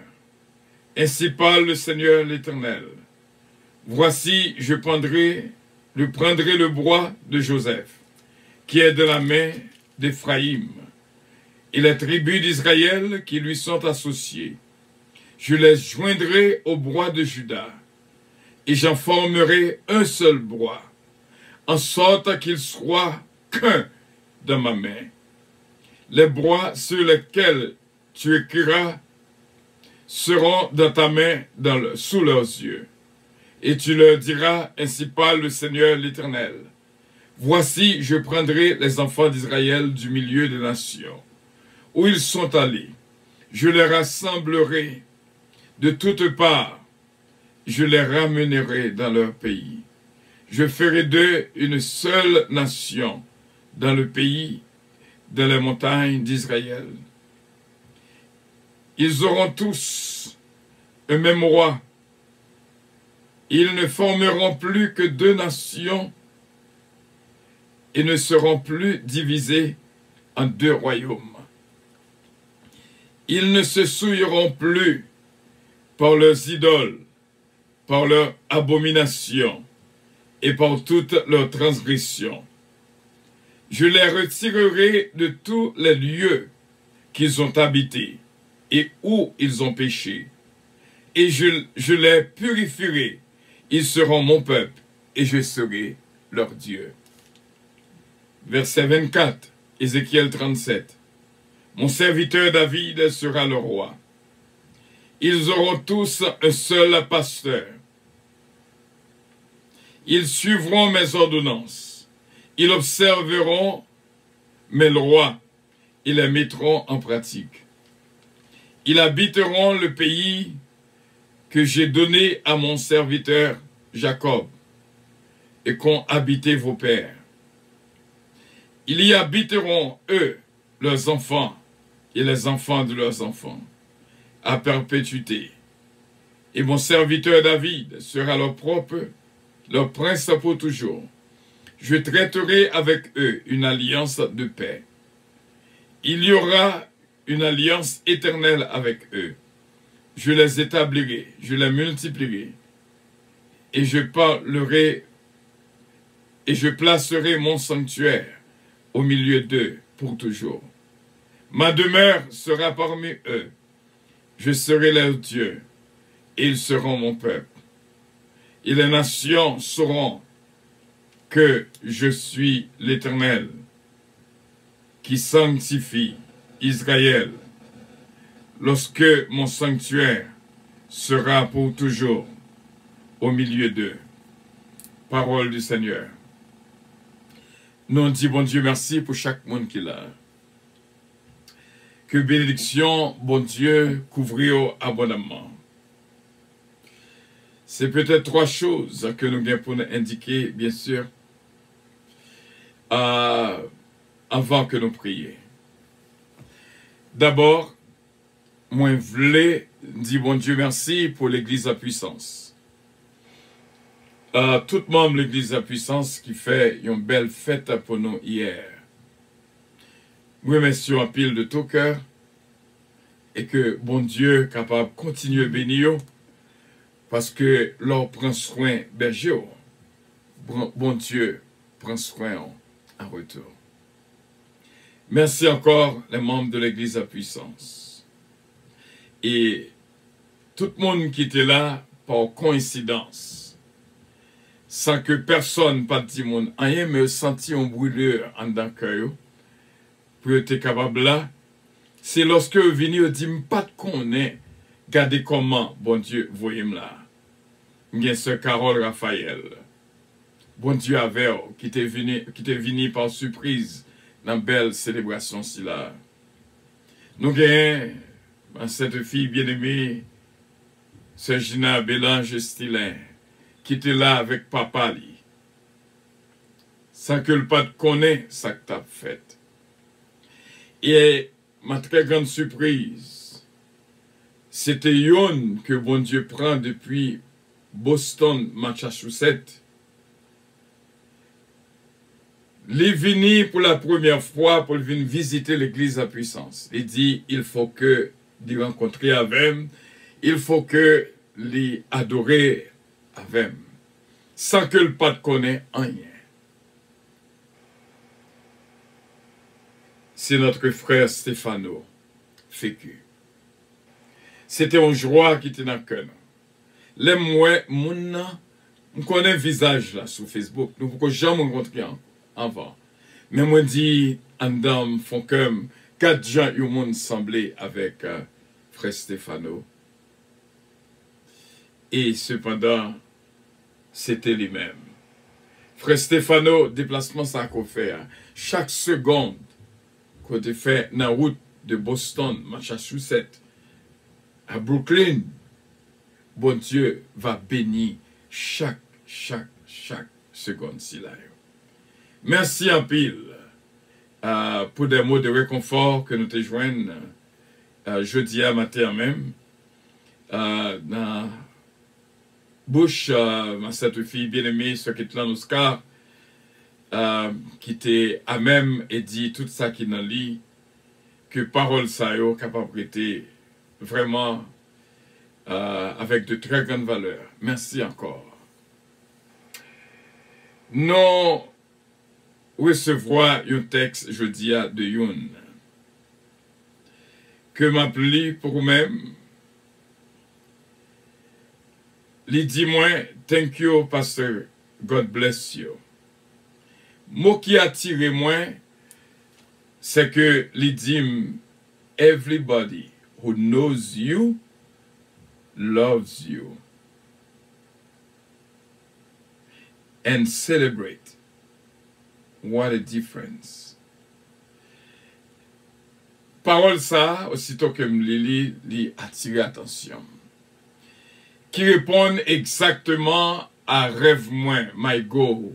ainsi parle le Seigneur l'Éternel. Voici, je prendrai, je prendrai le bois de Joseph, qui est de la main d'Éphraïm, et les tribus d'Israël qui lui sont associées. Je les joindrai au bois de Juda, et j'en formerai un seul bois, en sorte qu'il soit qu'un dans ma main. Les bois sur lesquels tu écriras seront dans ta main dans le- sous leurs yeux. Et tu leur diras, ainsi parle le Seigneur l'Éternel. Voici, je prendrai les enfants d'Israël du milieu des nations où ils sont allés. Je les rassemblerai de toutes parts, je les ramènerai dans leur pays. Je ferai d'eux une seule nation dans le pays, dans les montagnes d'Israël. Ils auront tous un même roi. Ils ne formeront plus que deux nations et ne seront plus divisés en deux royaumes. Ils ne se souilleront plus par leurs idoles, par leurs abominations et par toutes leurs transgressions. Je les retirerai de tous les lieux qu'ils ont habités et où ils ont péché, et je, je les purifierai. Ils seront mon peuple et je serai leur Dieu. Verset vingt-quatre, Ézéchiel trente-sept. Mon serviteur David sera le roi. Ils auront tous un seul pasteur. Ils suivront mes ordonnances. Ils observeront mes lois et les mettront en pratique. Ils habiteront le pays que j'ai donné à mon serviteur Jacob et qu'ont habité vos pères. Ils y habiteront, eux, leurs enfants et les enfants de leurs enfants, à perpétuité. Et mon serviteur David sera leur propre, leur prince pour toujours. Je traiterai avec eux une alliance de paix. Il y aura une alliance éternelle avec eux. Je les établirai, je les multiplierai, et je parlerai, et je placerai mon sanctuaire au milieu d'eux pour toujours. Ma demeure sera parmi eux. Je serai leur Dieu, et ils seront mon peuple. Et les nations sauront que je suis l'Éternel, qui sanctifie Israël, lorsque mon sanctuaire sera pour toujours au milieu d'eux. Parole du Seigneur. Nou di Bondye mèsi pou chak moun ki la. Ke benediksyon Bondye kouvri w abondamman. Se petèt twa choz ke nou gen pou nou endike, byen si, a, anvan ke nou priye. Dabò, mwen vle di Bondye mèsi pou Legliz La Pwisans. A, tout manm Legliz La Pwisans ki fè yon bèl fèt pou nou yè. Mwen remèsye w anpil de tou kè e ke Bondye kapab kontinye beni yo, paske lè w pran swen bèje w, Bon- Bondye pran swen w an retou. Mèsi ankò, les membres de l'Église La Puissance. E tout moun ki te la, pa koyensidans, san ke pèsonn pa t di moun anyen, men yo santi yon brile anndan kè yo, pou yo te kapab la, se lòske yo vini, yo di, "M pa t konnen, gade kòman Bondye voye m la." M gen sè Carole Raphaël, Bondye avè w, ki te vini, ki te vini pa sipriz nan bèl selebrasyon sila. Nou gen ma sèt fi byeneme, sè Gina Belange Estilin, ki te la avèk papa li, san ke l pa t konnen sa k t ap fèt. E ma très grande surprise, se te youn ke Bondye pran depi Boston, Massachusetts. Li vini pou la premyè fwa pou l vin vizite Legliz La Pwisans. Li di, "Il faut que li rankontre avè m, il faut que li adore avè m." San ke l pa t konnen anyen. Se notre frère Stefano Feku. Se te yon jwa ki te nan kè nou. Lè m wè moun nan, m konnen vizaj la sou Facebook, nou poko janm rankontre an- anvan. Men mwen di, anndan m, fon kè m, gad jan yon moun sanble avèk, euh, frè Stefano. E sepandan, se te li menm. Frè Stefano, deplasman sa ke w fè a, chak segond ke w te fè nan wout de Boston, Massachusetts, a Brooklyn, Bondye va beni chak, chak, chak segond sila yo. Mèsi anpil, euh, pou de mo de rekonfò ke nou te jwenn, euh, jodi a maten an menm, euh, nan bouch, euh, ma sèt fi byeneme, sè Ketlan Oscar, euh, ki te amèm e di tout sa ki nan li, ke pawòl sa yo kapab rete vrèman, euh, avèk de très grandes valeurs. Mèsi ankò. Nou resevwa yon tèks jodi a de youn ke m ap li pou ou menm. Li di mwen, "Thank you, Pastor. God bless you." Mo ki atire mwen, se ke li di m, "Everybody who knows you loves you and celebrate." What a difference. Pawòl sa a, osito ke m li li, li atire atansyon m. Ki reponn egzakteman a rèv mwen, my goal.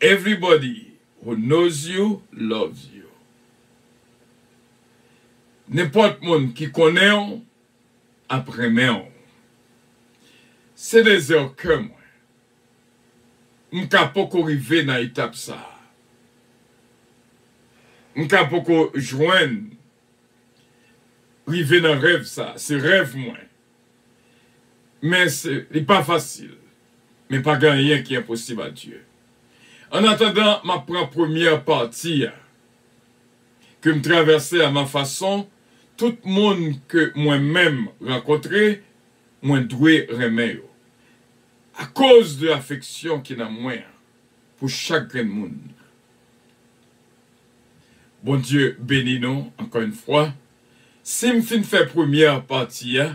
Everybody who knows you loves you. Nenpòt moun ki konnen w ap renmen w. Se dezè kè mwen. M ka poko rive nan etap sa a. M ka poko jwenn rive nan rèv sa a. Se rèv mwen. Men se, li pa fasil. Men pa gen anyen ki enposib a Dye. Annatandan, m ap pran premyè pati a ke m travèse a ma fason, tout moun ke mwen menm rankontre, mwen dwe renmen yo. Akoz de afeksyon ki nan mwen an pou chak grenn moun. Bondye beni nou ankò yon fwa. Si m fin fè premyè pati a,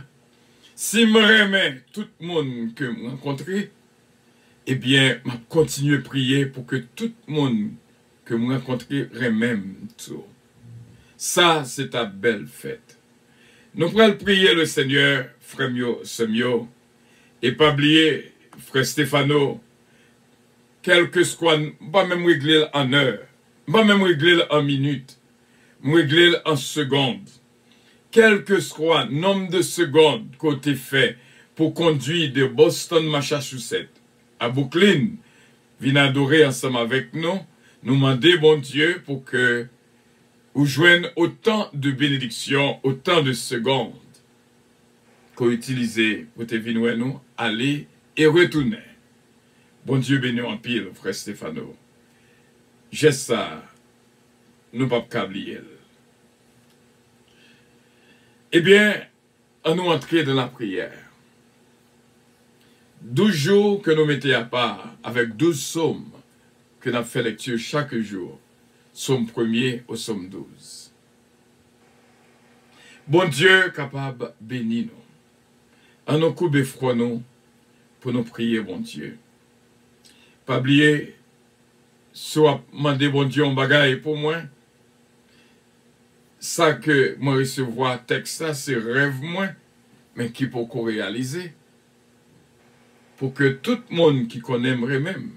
si m renmen tout moun ke m rankontre, ebyen, m ap kontinye priye pou ke tout moun ke m rankontre renmen m tou. Sa se ta bèl fèt. Nou pral priye le Senyè, frè m yo, sè m yo. E pa bliye, frè Stefano, kèlkeswa, m pa menm regle l an è, m pa menm regle l an minit, m regle l an segond. Kèlkeswa nonb de segond ke w te fè pou kondwi de Boston, Massachusetts, a Brooklyn, vin adore ansanm avèk nou, nou mande Bondye pou ke ou jwenn otan de benediksyon, otan de segond ke w itilize pou te vin wè nou, ale e retounen. Bondye beni w anpil, frè Stefano. Jès sa a, nou p ap ka bliye l. Ebyen, ann nou antre nan lapriyè. Douz jou ke nou mete apa avèk douz sòm ke n ap fè lekti chak jou, sòm premye o sòm douz. Bondye kapab beni nou. Ann nou koube fwon nou pou nou priye Bondye. Pa bliye, si w ap mande Bondye yon bagay pou mwen, sa ke mwen resevwa tèks la, se rèv mwen, men ki poko reyalize. Pou ke tout moun ki konnen m renmen m,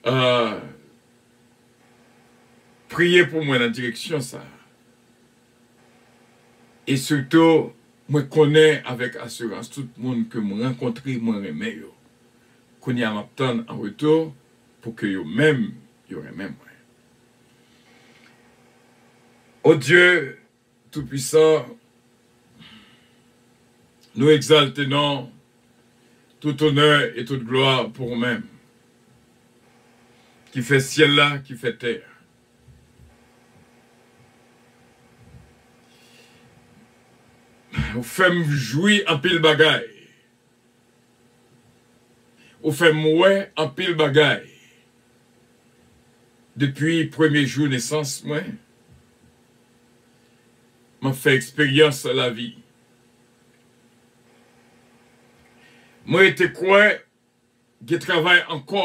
euh, priye pou mwen nan direksyon sa a. E sitou, mwen konnen avèk asirans tout moun ke m rankontre, mwen renmen yo. Kounye a, m ap tann an retou pou ke yo menm, yo renmen mwen. O Dye, Toupwisan, nou egzalte non, tout onè e tout glwa pou ou menm, ki fè syèl la, ki fè tè a. Ou fè m jwi anpil bagay. Ou fè m wè anpil bagay. Depi premye jou nesans mwen, m ap fè eksperyans lavi. Mwen rete kwè gen travay ankò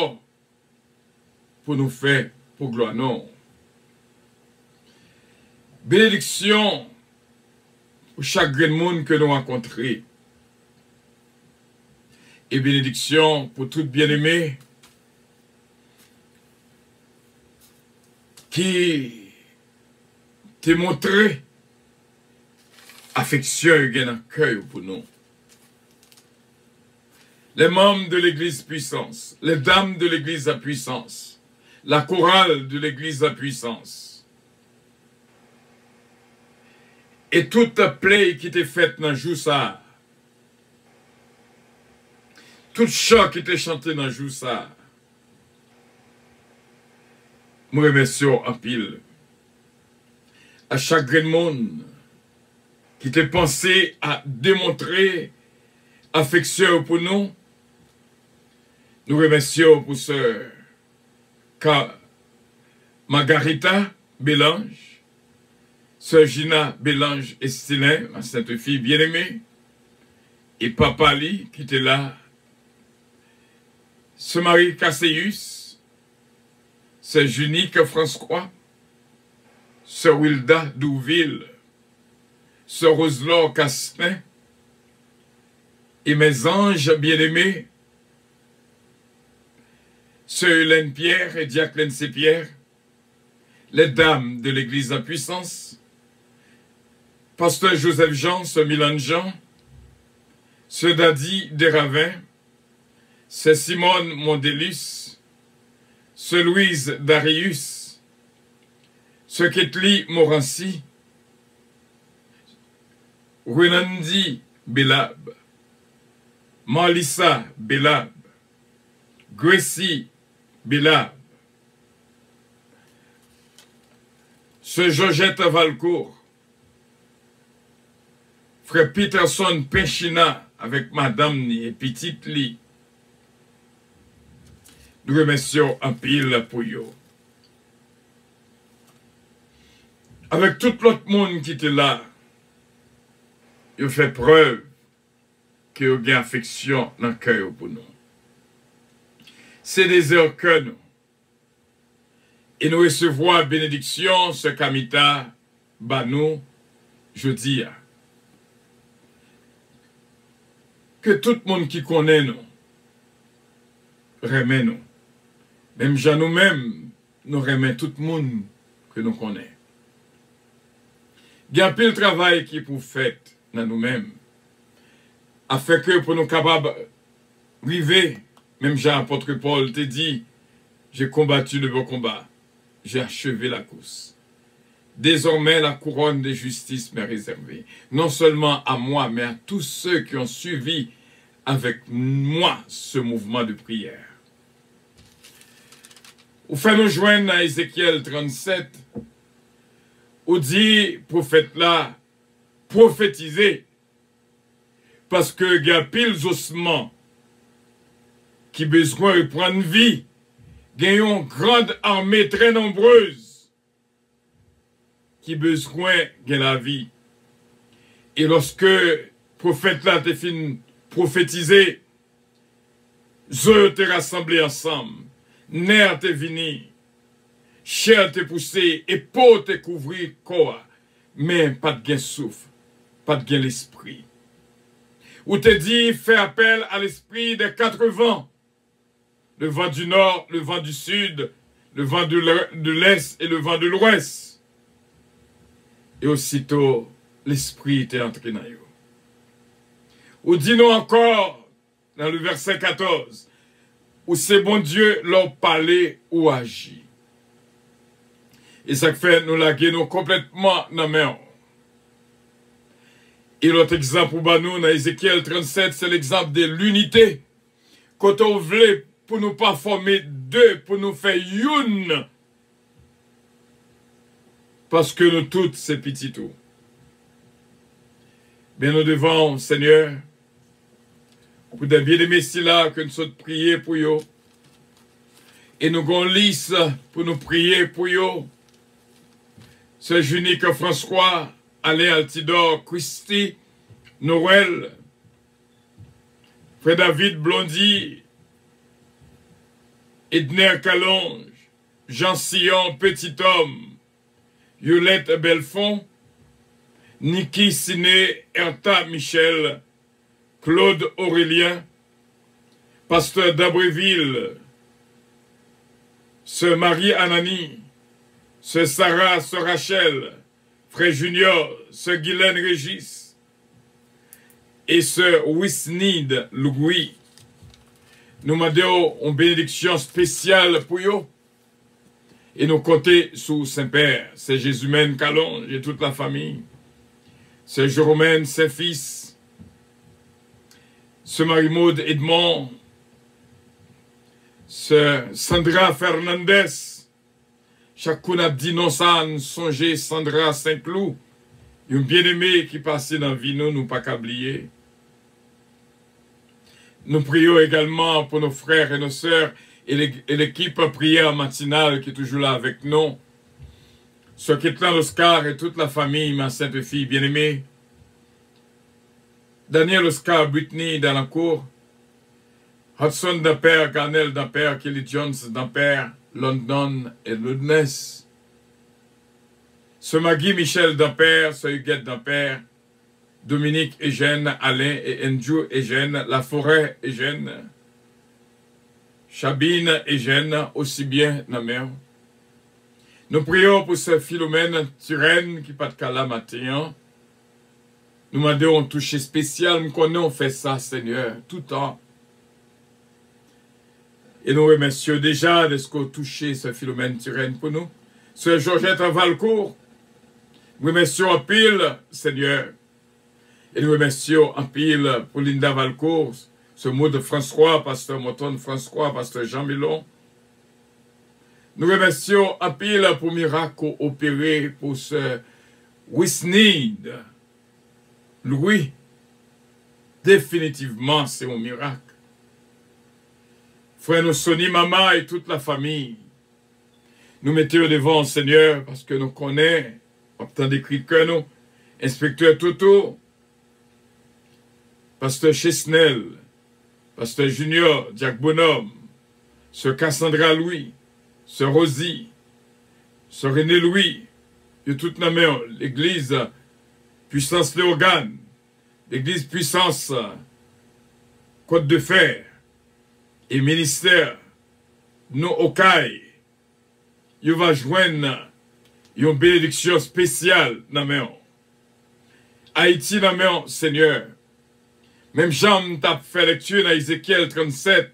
pou nou fè pou glwa non w. Benediksyon pou chak grenn moun ke nou rankontre. E benediksyon pou tout byeneme ki te montre afeksyon yo gen nan kè yo pou nou. Les membres de l'église Puissance, les dames de l'église La Puissance, la chorale de l'église La Puissance, e tout play ki te fèt nan jou sa a, tout chan ki te chante nan jou sa a, mwen remèsye w anpil. A chak grenn moun ki te panse a demontre afeksyon yo pou nou, nou remèsye w pou sè Ka-, Margarita Belange, sè Gina Belange Estilin, ma sainte fille bien-aimée, e papa li ki te la, sè Marie Casséus, sè Junique François, Sè Wilda Douville, Sè Roselor Castin, et mes anges bien-aimés, Sè Hélène Pierre et Jacqueline C. Pierre, les dames de l'Église en puissance, Pasteur Joseph Jean, Sè Milane Jean, Sè Dady Desravin, Sè Simone Mondelus, Sè Louise Darius, Sè Ketly Morancy, Renandy Belab, Marlissa Belab, Gracie Belab, Sè Georgette Valcourt, Frè Peterson Penchina avèk madanm ni e pitit li, nou remèsye w anpil pou yo. Avèk tout lòt moun ki te la, yo fè prèv ke yo gen afeksyon nan kè yo pou nou. Se dezè kè nou. E nou resevwa benediksyon Sè Kamita ba nou jodi a. Ke tout moun ki konnen nou renmen nou, menm jan nou menm nou renmen tout moun ke nou konnen. Gen anpil travay ki pou fèt nan nou menm, afenke pou nou kapab rive, menm jan apot Pòl te di, J'ai combattu le bon combat, j'ai achevé la course. Désormais, la couronne de justice m'est réservée, non seulement à moi, mais à tous ceux qui ont suivi avec moi ce mouvement de prière. Ou fè nou jwenn nan Ezekyèl trannsèt, ou di pwofèt la pwofetize, paske gen anpil zosman ki bezwen reprann vi. Gen yon grand armée très nombreuse ki bezwen gen lavi. E lòske pwofèt la te fin pwofetize, zo yo te rasanble ansanm, nè te vini, chè te pouse, e po te kouvri kò a, men pa t gen souf, pa t gen lespri. Ou te di, fè apèl a lespri dè kat van, le vent du nord, le vent du sud, le vent de l'è-, de l'est et le vent de l'ouest. E osito, lespri te antre nan yo. Ou di nou ankò, nan le vèsè katòz, ou se Bondye lè w pale, ou aji. E sa k fè nou lage nou konplètman nan men w. E lòt egzanp ou ban nou nan Ezekyèl trannsèt, se legzanp de linite. Kote w vle pou nou pa fòme de, pou nou fè youn. Paske nou tout se pitit ou. Men nou devan w, Senyè, pou de byeneme sila ke nou sot priye pou yo. E nou gon lis pou nou priye pou yo. Sè Junik François, Alain Altidor, Christy, Noël, Frè David Blondy, Edner Calonge, Jean Sillon, Petit Homme, Yolette Belfond, Niki Siné, Ertha Michel, Claude Aurélien, Pastè Dabreville, Sè Marie Anani, Sè Sarah, Sè Rachel, Frè Junior, Sè Guylaine Régis, e Sè Wisnide Louis. Nou mande w yon benediksyon espesyal pou yo. E nou konte sou Senpè, Sè Jezimèn Kalonj e tout lafanmi, Sè Jeromèn Senfis, Sè Marie Maude Edmond, Sè Sandra Fernandez. Chak kou n ap di non sa, n sonje Sandra Senklou, yon byeneme ki pase nan vi nou, nou pa ka bliye. Nou priye egalman pou nos frères et nos sœurs et l'é-, et l'équipe prière matinale ki toujou la avèk nou. Sè Ketlan Oscar et toute la famille, ma sainte fille bien-aimée. Daniel Oscar Brittany Dalancourt. Hudson Dampère, Garnel Dampère, Kelly Jones Dampère, London et Loudness. Sè Maggie Michel Danpè, Sè Huguette Danpè, Dominique Eugène, Alain et Andrew Eugène, Laforêt Eugène, Chabine Eugène, osi byen nan men w. Nou priye w pou Sè Philomène Turenne ki pa t ka la maten an. Nou mande w yon touche espesyal, m konnen w fè sa, Senyè, toutan. E nou remèsye w deja dèske w touche Sè Philomène Turenne pou nou. Sè Georgette Valcourt, m remèsye w anpil, Senyè. E nou remèsye w anpil pou Linda Valcourt, Sè Maud François, Pastè Morton François, Pastè Jean Milon. Nou remèsye w anpil pou mirak ou opere pou Sè Wisnid Louis. Definitivman, se yon mirak. Frè nou Sony Mama e tout lafanmi, nou mete yo devan w, Senyè, paske nou konnen w ap tande kri kè nou. Enspektè Toto, Pastè Chesnel, Pastè Junior, Dyak Bonòm, Sè Cassandra Louis, Sè Rosie, Sè René Louis, yo tout nan men w. Legliz Pwisans Leyogàn, Legliz Pwisans Kòt de Fè, e ministè nou Okay, yo va jwenn yon benediksyon espesyal nan men w. Ayiti nan men w, Senyè. Menm jan m t ap fè lekti nan Ezekyèl trannsèt,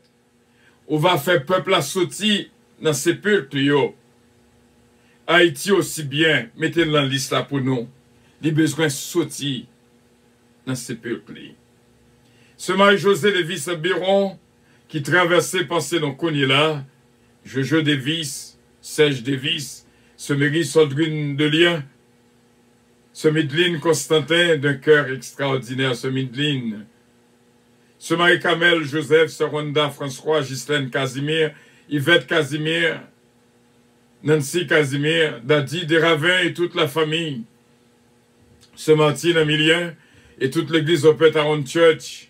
ou va fè pèp la soti nan sepilt yo. Ayiti osi byen, mete l nan lis la pou nou. Li bezwen soti nan sepilt li. Sè Marie José Davis Biron, ki travèse panse nou kounye la, Jojo Davis, Serge Davis, Sè Mary Sandrine Delien, Sè Midline Constantin, d'un cœur extraordinaire, Sè Midline, Sè Marie Carmel Joseph, Sè Wanda François, Ghislaine Casimir, Yvette Casimir, Nancy Casimir, Daddy Desravin et toute la famille, Sè Martine Emilien et toute l'église Open Aaron Church.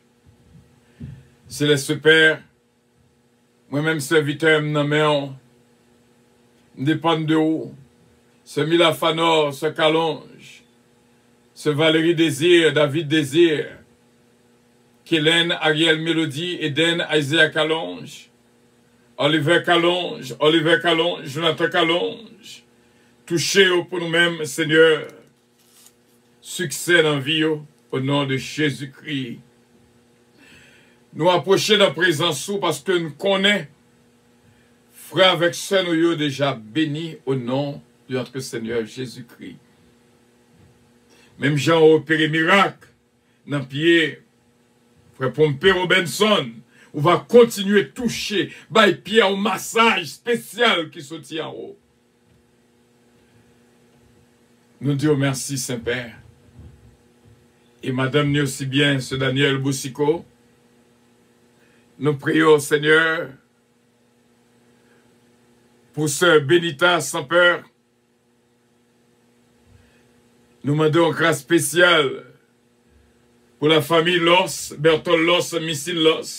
Céleste Père, mwen menm sèvitè m nan men w, m depann de ou. Sè Mila Fanor, Sè Kalonj, Sè Valérie Désir, David Désir, Kelen Ariel Mélodie, Eden Isaiah Kalonj, Oliver Kalonj, Oliver Kalonj, Jonathan Kalonj, touche yo pou nou menm, Senyè. Siksè nan vi yo, o non de Jezikri. Nou apwoche nan prezans ou paske n konnen frè avèk sè nou yo deja beni o non de notre Seigneur Jésus-Christ. Menm jan w opere mirak nan pye frè Pompey Robinson, ou va kontinye touche, bay pye a yon masaj espesyal ki soti anwo. Nou di w mèsi, Senpè. E madanm ni osi byen, Sè Daniel Boucicault. Nou priye w, Senyè, pou Sè Benita Sanpè. Nou mande w gras espesyal pou lafanmi Los, Bertol Los, Misil Los,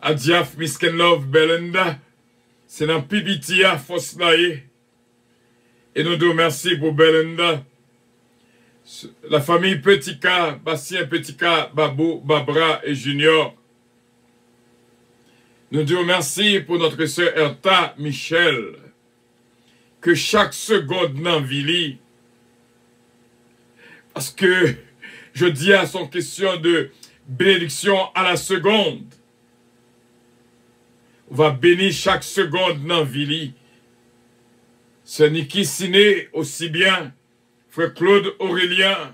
Adyaf, Miskenlove, Belenda. Se nan pi piti a fòs la ye. E nou di w mèsi pou Belenda. Lafanmi Petika, Basyen Petika, Babou, Babra e Junior. Nou di w mèsi pou notre sè Ertha Michel. Ke chak segond nan vi li, paske jodi a se yon kesyon de benediksyon a la segond. Ou va beni chak segond nan vi li. Sè Niki Siné osi byen, frè Claude Aurélien,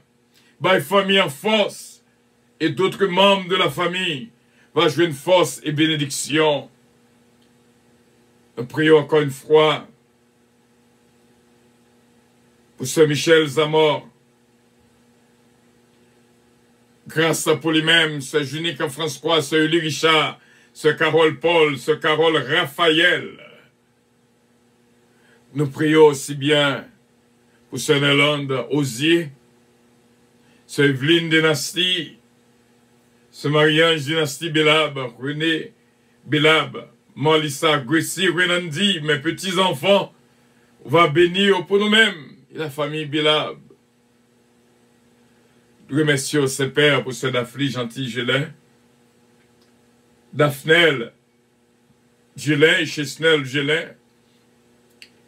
bay fanmi an fòs, e d'autres membres de la famille va jwenn fòs e benediksyon. Nou priye ankò yon fwa pou Sè Michel Zamor. Gras pou li menm, Sè Junica François, Sè Uli Richard, Sè Carole Paul, Sè Carole Raphaël. Nou priye osi byen pou Sè Nerlande Osier, Sè Evelyne Dynastie, Sè Marie-Ange Dynastie Belab, René Belab, Marlissa Gracie Renandy, mes petits enfants, ou va beni yo pou nou menm. E la famille Bilab. Remèsye w, Senpè, pou sè Dafli Janti Jelen, Dafnèl Jelen e Chesnèl Jelen,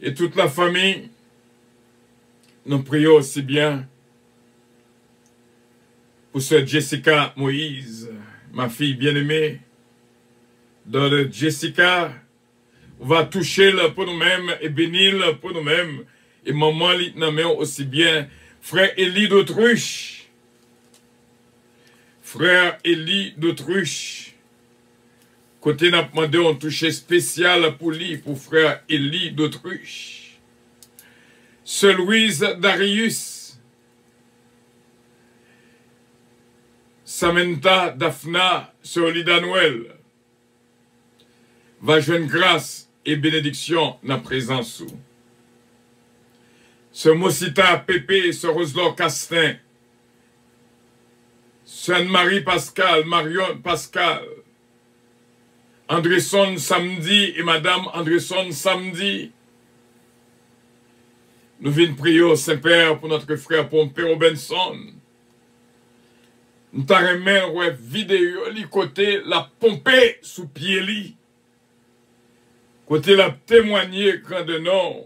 e tout la famille. Nou priye osi byen pou sè Jessica Moïse, ma fille bien-aimée, daughter Jessica, ou va touche l pou nou menm e beni l pou nou menm. E manman li nan men w osi byen. Frè Eli Dotruch. Frè Eli Dotruch. Kote n ap mande yon touche espesyal pou li, pou frè Eli Dotruch. Sè Louise Darius. Samantha Daphna, sè Olida Noël. Va jwenn gras e benediksyon nan prezans ou. Sè Mosita Pepe, sè Roselor Castin, sè Anne Marie Pascal, Marion Pascal, Andresson Samdi e madanm Andresson Samdi. Nou vin priye w, Senpè, pou notre frè Ponpe Robenson. M ta renmen wè videyo li kote l ap ponpe sou pye li, kote l ap temwanye grandè non w.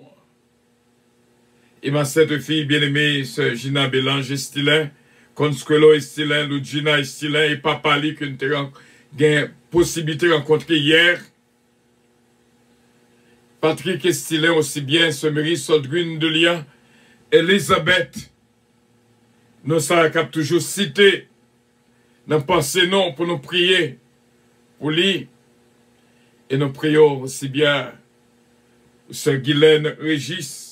E ma sè de fi byeneme, sè Gina Belange Estilin, Consuelo Estilin, Ludgina Estilin, e papa li ke n te ran- gen posiblite rankontre yè. Patrick Estilin, osi byen sè Mary Sodgreen Delian, Elizabeth, non sa k ap toujou site nan panse nou pou nou priye pou li. E nou priye w osi byen pou sè Guylaine Régis.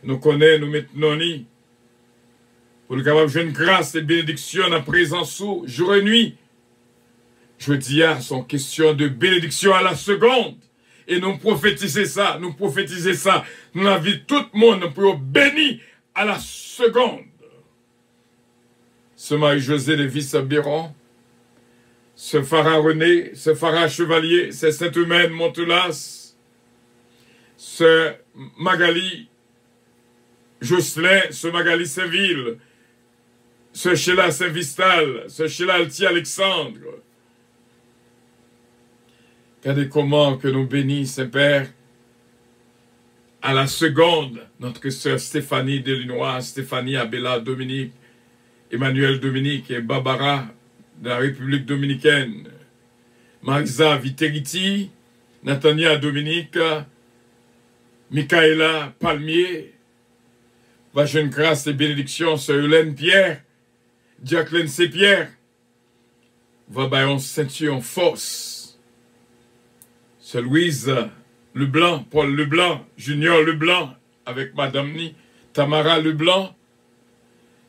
Nou konnen nou met non li pou l kapab jwenn gras e benediksyon nan prezans ou jou e nwi. Jodi a, se yon kesyon de benediksyon à la seconde. E nou pwofetize sa, nou pwofetize sa nan lavi tout moun pou yo beni à la seconde. Sè Marie-Josée Lévis Biron, sè Farah René, sè Farah Chevalier, sè Sainte-Humaine Montoulas, sè Magali Jocelyn, sè Magali Sainvil, sè Sheila Saint-Vistal, sè Sheila Alti Alexandre. Gade kòman ke nou beni, Senpè, à la seconde, notre sœur Stéphanie Delinois, Stéphanie Abela Dominique, Emmanuel Dominique et Barbara de la République dominicaine, Marisa Viteriti, Natania Dominique, Michaela Palmier, va jwenn gras e benediksyon, sè Eulène Pierre, Jacqueline Saint-Pierre, va bay yon senti, yon fòs. Sè Louise Leblanc, Paul Leblanc, Junior Leblanc, avèk madanm ni, Tamara Leblanc.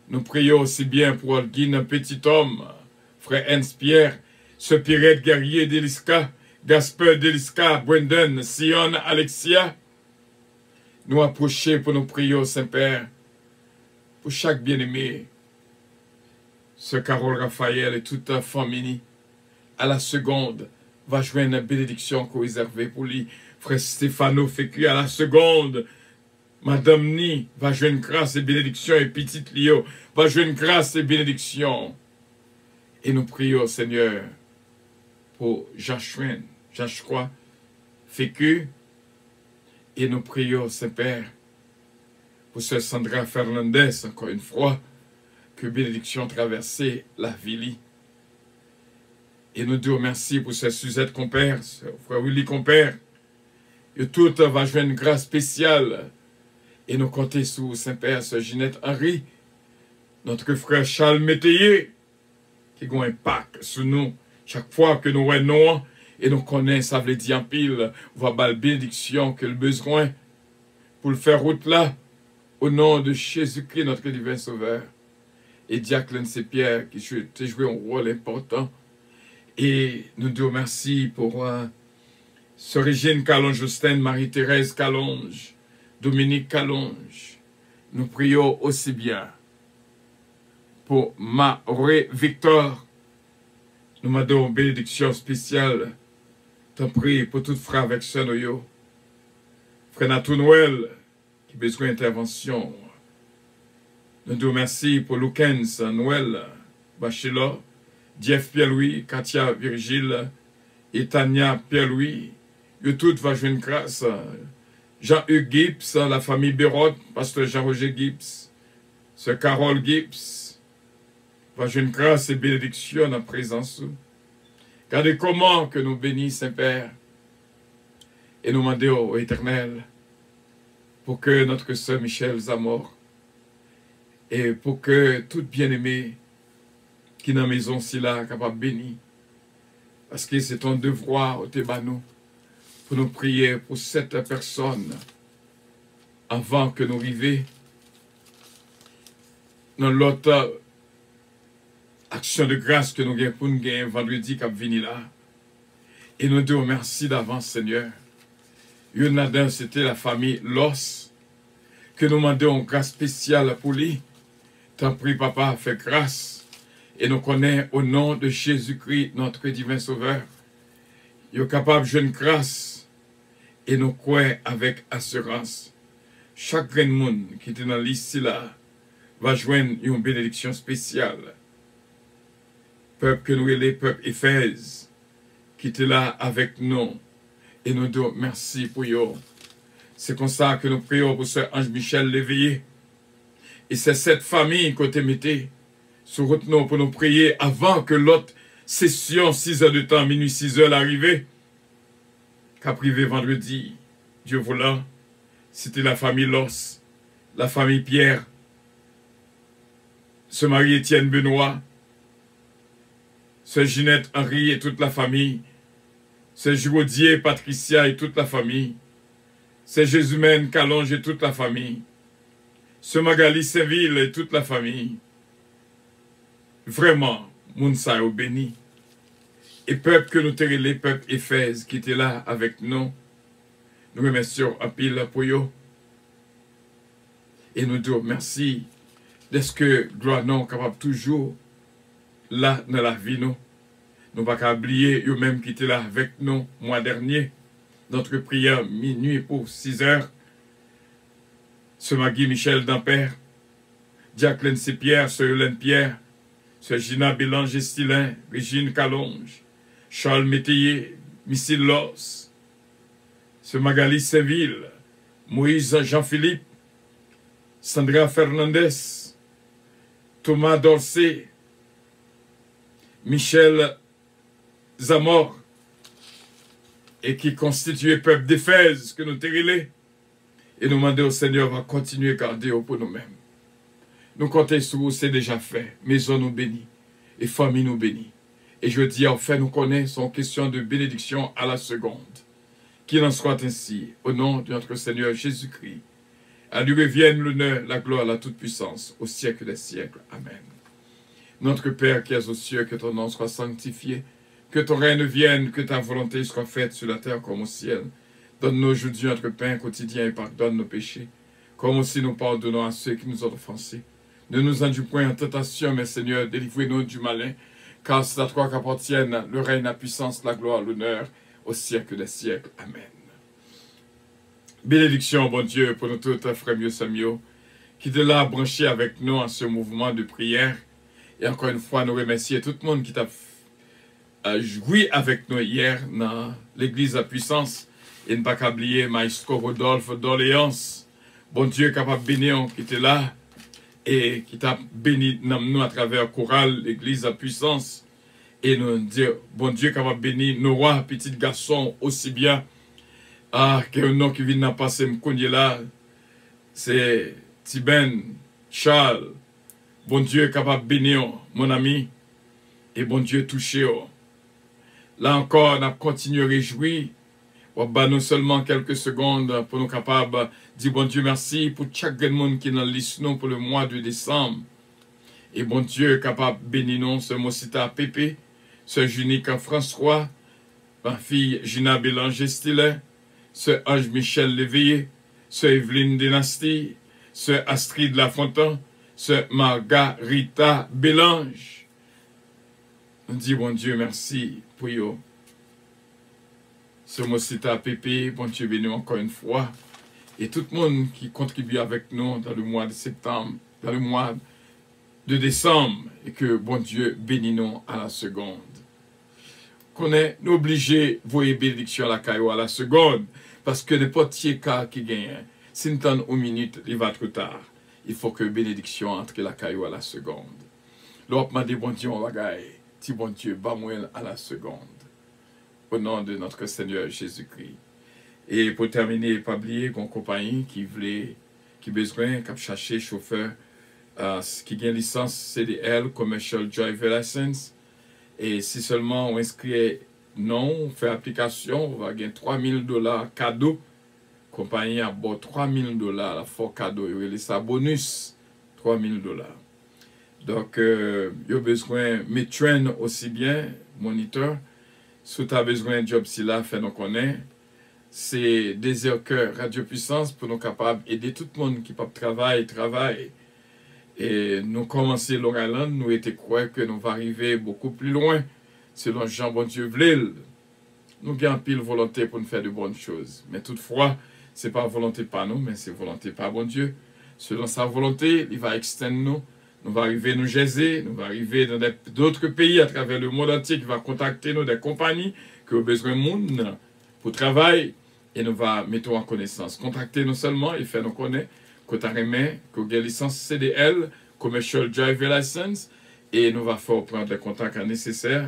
Nou priye osi byen pou Olguine Petit Homme, frè Ernst Pierre, sè Pierrette Guerrier Delisca, Gasper Delisca, Brendan, Sion Alexia. Nou apwoche pou nou priye w, Senpè, pou chak byeneme, sè Carole Raphaël e tout fanmi ni, à la seconde, va jwenn benediksyon ke w rezève pou li. Frè Stefano Feku, à la seconde, madanm ni va jwenn gras e benediksyon, e pitit li yo va jwenn gras e benediksyon. E nou priye w, Senyè, pou Jachwen, Jachkwa Feku, e nou priye w, Senpè, pou sè Sandra Fernandez, encore une fois, ke benediksyon travèse lavi li. E nou di w mèsi pou sè Suzette Konpè, sè frè Willy Konpè. Yo tout va jwenn gras espesyal. E nou konte sou Senpè, sè Jeanette Henry, notre frè Charles Métayer, ki gen yon enpak sou nou. Chak fwa ke nou wè non an, e nou konnen sa vle di anpil, va ba l benediksyon ke l bezwen pou l fè wout la, au nom de Jésus-Christ, notre divin Sauveur. E Jacqueline Saint-Pierre, ki jwe, te jwe yon wòl enpòtan. E nou di w mèsi pou, euh, sè Regine Calonge Justin, Marie-Thérèse Calonge, Dominique Calonge. Nou priye w osi byen pou Marie Victor. Nou mande w benediksyon espesyal, tanpri, pou tout frè avèk sè nou yo. Frè Natou Nwèl, Bezwen entèvansyon. Nou di w mèsi pou Loukens Noël Bachelor, Jeff Pierre-Louis, Katia Virgile, Etania Pierre-Louis. Yo tout va jwenn gras. Jean-Hugues Gibbs, lafanmi Berot, pastè Jean Roger Gibbs, sè Carole Gibbs, va jwenn gras e benediksyon nan prezans ou. Gade kòman ke nou beni, Senpè, e nou mande w, Etènèl, pou ke notre sœur Michelle Zamor, e pou ke tout byeneme ki nan mezon sila kapab beni, paske se ton devwa ou te ba nou pou nou priye pou sèt pèsòn anvan ke nou rive nan lòt aksyon de gras ke nou gen pou n gen vandredi k ap vini la. E nou di w mèsi davans, Senyè. Youn ladan se te lafanmi Lòs, ke nou mande yon gras espesyal pou li. Tanpri, Papa, fè gras. E nou konnen, o non de Jezikri, notre divin Sauveur, yo kapab jwenn gras. E nou kwè avèk asirans, chak grenn moun ki te nan lis sila va jwenn yon benediksyon espesyal. Pèp ke nou rele pèp Efèz, ki te la avèk nou, e nou di w mèsi pou yo. Se konsa ke nou priye w pou sè Anj Michèl Leveye e sè sèt fanmi ke w te mete sou wout nou pou nou priye avan ke lòt sesyon sizè de tan, minui, sizè la rive, k ap rive vandredi, Dye voulan, se te lafanmi Lòs, lafanmi Pyè, sè Mari Etyèn Benwa, sè Jinèt Anri e tout lafanmi, sè Jiwodye Patrisya e tout lafanmi, sè Jezimèn Kalonj e tout lafanmi, sè Magali Senvil e tout lafanmi. Vrèman, moun sa yo beni. E pèp ke nou te rele pèp Efèz ki te la avèk nou, nou remèsye w anpil pou yo. E nou di w mèsi dèske glwa non w kapab toujou la nan lavi nou. Nou pa ka bliye yo menm ki te la avèk nou mwa dènye, notre prière minuit pour six heures. Sè Magi Michèl Danpè, Jacqueline Sepyè, sè Yolèn Pyè, sè Jina Belanj Estilen, Rejin Kalonj, Charles Métayer, Misil Lòs, sè Magali Senvil, Moyiz Jan Filip, Sandra Fernandez, Toma Dòse, Michèl Zamò, e ki konstitiye pèp Defèz ke nou te rele, e nou mande w, Senyè, va kontinye gade yo pou nou menm. Nou konte sou ou, se deja fè. Mezon nou beni, e fanmi nou beni. E jodi a, ou fè nou konnen se yon kesyon de bénédiction à la seconde. Qu'il en soit ainsi, au nom de notre Seigneur Jésus-Christ. À lui reviennent l'honneur, la gloire, la toute-puissance, au siècle des siècles. Amen. Notre Père qui es aux cieux, que ton nom soit sanctifié, que ton règne vienne, que ta volonté soit faite sur la terre comme au ciel. Donne-nous aujourd'hui notre pain quotidien et pardonne nos péchés, comme aussi nous pardonnons à ceux qui nous ont offensés. Ne nous induis point en tentation, mais Seigneur, délivre-nous du malin, car c'est à toi qu'appartiennent le règne, la puissance, la gloire, l'honneur, au siècle des siècles. Amen. Benediksyon Bondye pou nou tout, frè m yo, sè m yo, ki te la branche avèk nou an se mouvman de priyè. E ankò yon fwa, nou remèsye tout moun ki t ap, euh, jwi avèk nou yè nan legliz La Puissance. E n pa ka bliye Maestro Rodolphe Doléance. Bondye kapab beni w ki te la e ki t ap beni nanm nou atravè koral legliz La Puissance. E nou di, Bondye kapab beni Noah, pitit gason w, osi byen, ah, ke yon non ki vin nan panse m kounye la, se Tiben Charles. Bondye kapab beni w, mon ami, e Bondye touche w. La ankò, n ap kontinye rejwi. W ap ba nou sèlman kèlke segonn pou nou kapab di Bondye mèsi pou chak grenn moun ki nan lis nou pou le mwa de desanm. E Bondye kapab beni nou, sè Mosita Pepe, sè Junica François, ma fille Gina Bélanger Stiller, sè Ange Michel Léveillé, sè Evelyne Dynastie, sè Astrid Lafontant, sè Margarita Bélange. Nou di Bondye mèsi pou yo. Sè Mosita Pepe, Bondye beni w ankò yon fwa. E tout moun ki kontribye avèk nou dans le mois de septembre, dans le mois de décembre, e ke Bondye beni nou à la seconde. Konnen nou oblije voye benediksyon lakay ou à la seconde, paske nenpòt ti eka ki genyen, si n tann yon minit, li va two ta. Il faut que benediksyon antre lakay ou à la seconde. Lè w ap mande Bondye yon bagay, di Bondye, ban mwen l à la seconde. Au nom de notre Seigneur Jésus-Christ. E pou tèmine, pa bliye, gon konpayi ki vle, ki bezwen, k ap chache chofè, euh, ki gen lisans C D L, Commercial Driver License. E si sèlman ou enskri non, ou fè aplikasyon, ou va gen twa mil dola kado. Konpayi a ba w twa mil dola, l ap fè w kado, yo rele sa bonis, twa mil dola. Donk, euh, yo bezwen Matren osi byen, Monitor. Si w ta bezwen djòb sila, fè nou konnen. Se Dezèkè Radyo Pwisans pou nou kapab ede tout moun ki p ap travay, travay. E nou kòmanse Long Island, nou rete kwè ke nou va rive bokou pli lwen, selon jan Bondye vle l. Nou gen anpil volonte pou n fè de bòn choz. Men toutfwa, se pa volonte pa nou, men se volonte pa Bondye. Selon sa volonte, li va ekstenn nou. Nou va rive New Jersey, nou va rive dans des, d'autres pays à travers le monde entier ki va kontakte nou, de konpayi ki yo bezwen moun pou travay, e nou va mete w an konesans. Kontakte nou sèlman e fè nou konnen ke w ta renmen, ke w gen lisans C D L, Commercial Driver License, e nou va fè w pran de kontak nesesè.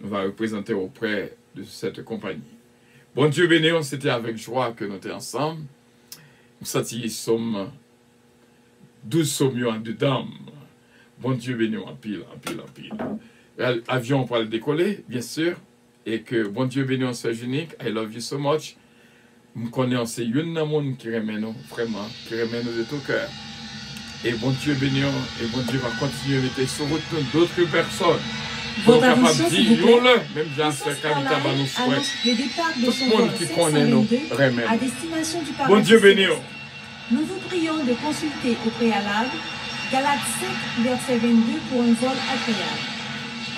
Nou va reprezante w oprè de cette compagnie. Bondye beni w, se te avèk jwa ke nou te ansanm. M santi sòm, douz sòm yo andedan m. Bondye beni w anpil, anpil, anpil. Al-, avyon pral dekole, byen si. E ke Bondye beni w, sè Jeannick. I love you so much. M konnen w se youn nan moun ki renmen nou, vrèman, ki renmen nou de tout cœur. E Bondye beni w, e Bondye va kontinye mete sou wout nou d'autres personnes. Pou nou kapab di yon lè, menm jan sè Kamita ba nou swè, tout moun ki konnen nou renmen nou. Bondye beni w. Nous vous prions de consulter au préalable Galates cinq, verset vingt-deux pour un vol agréable.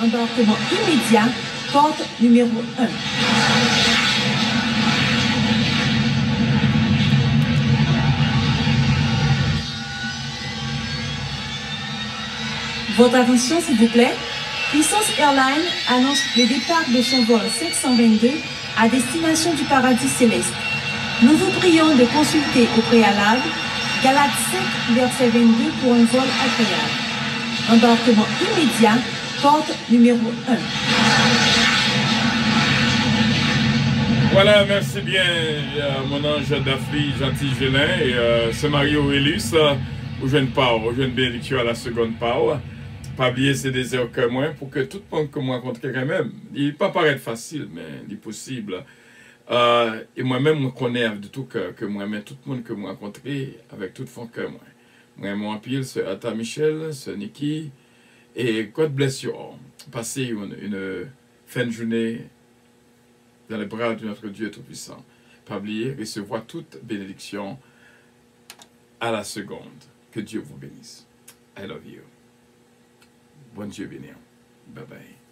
Embarquement immédiat, porte numéro un. Votre attention, s'il vous plaît. Puissance Airlines annonce le départ de son vol cinq cent vingt-deux à destination du paradis céleste. Nous vous prions de consulter au préalable Galates cinq, verset vingt-deux pour un vol agréable. Embarquement immédiat, porte numéro un. Voilà, merci bien, euh, mon ange Dafli, Gentil Gelin, et, euh, Saint Marie Aurelius, euh, ou jwenn pa w, ou jwenn benediksyon à la seconde pa w. Pa bliye, se dezè kè mwen pou ke tout moun ke mwen rankontre renmen m. Li pa parèt fasil, men li posib. Euh, e mwen menm, mwen konnen de tout cœur ke mwen renmen tout moun ke mwen rankontre avèk tout fon kè mwen. Mwen renmen w anpil, sè Ata Michel, sè Niki, et God bless you all. Passez une, une fin de journée dans les bras de notre Dieu Tout-Puissant. Pa bliye, resevwa tout benediksyon à la seconde. Que Dieu vous bénisse. I love you. Bondye beni w. Bye bye.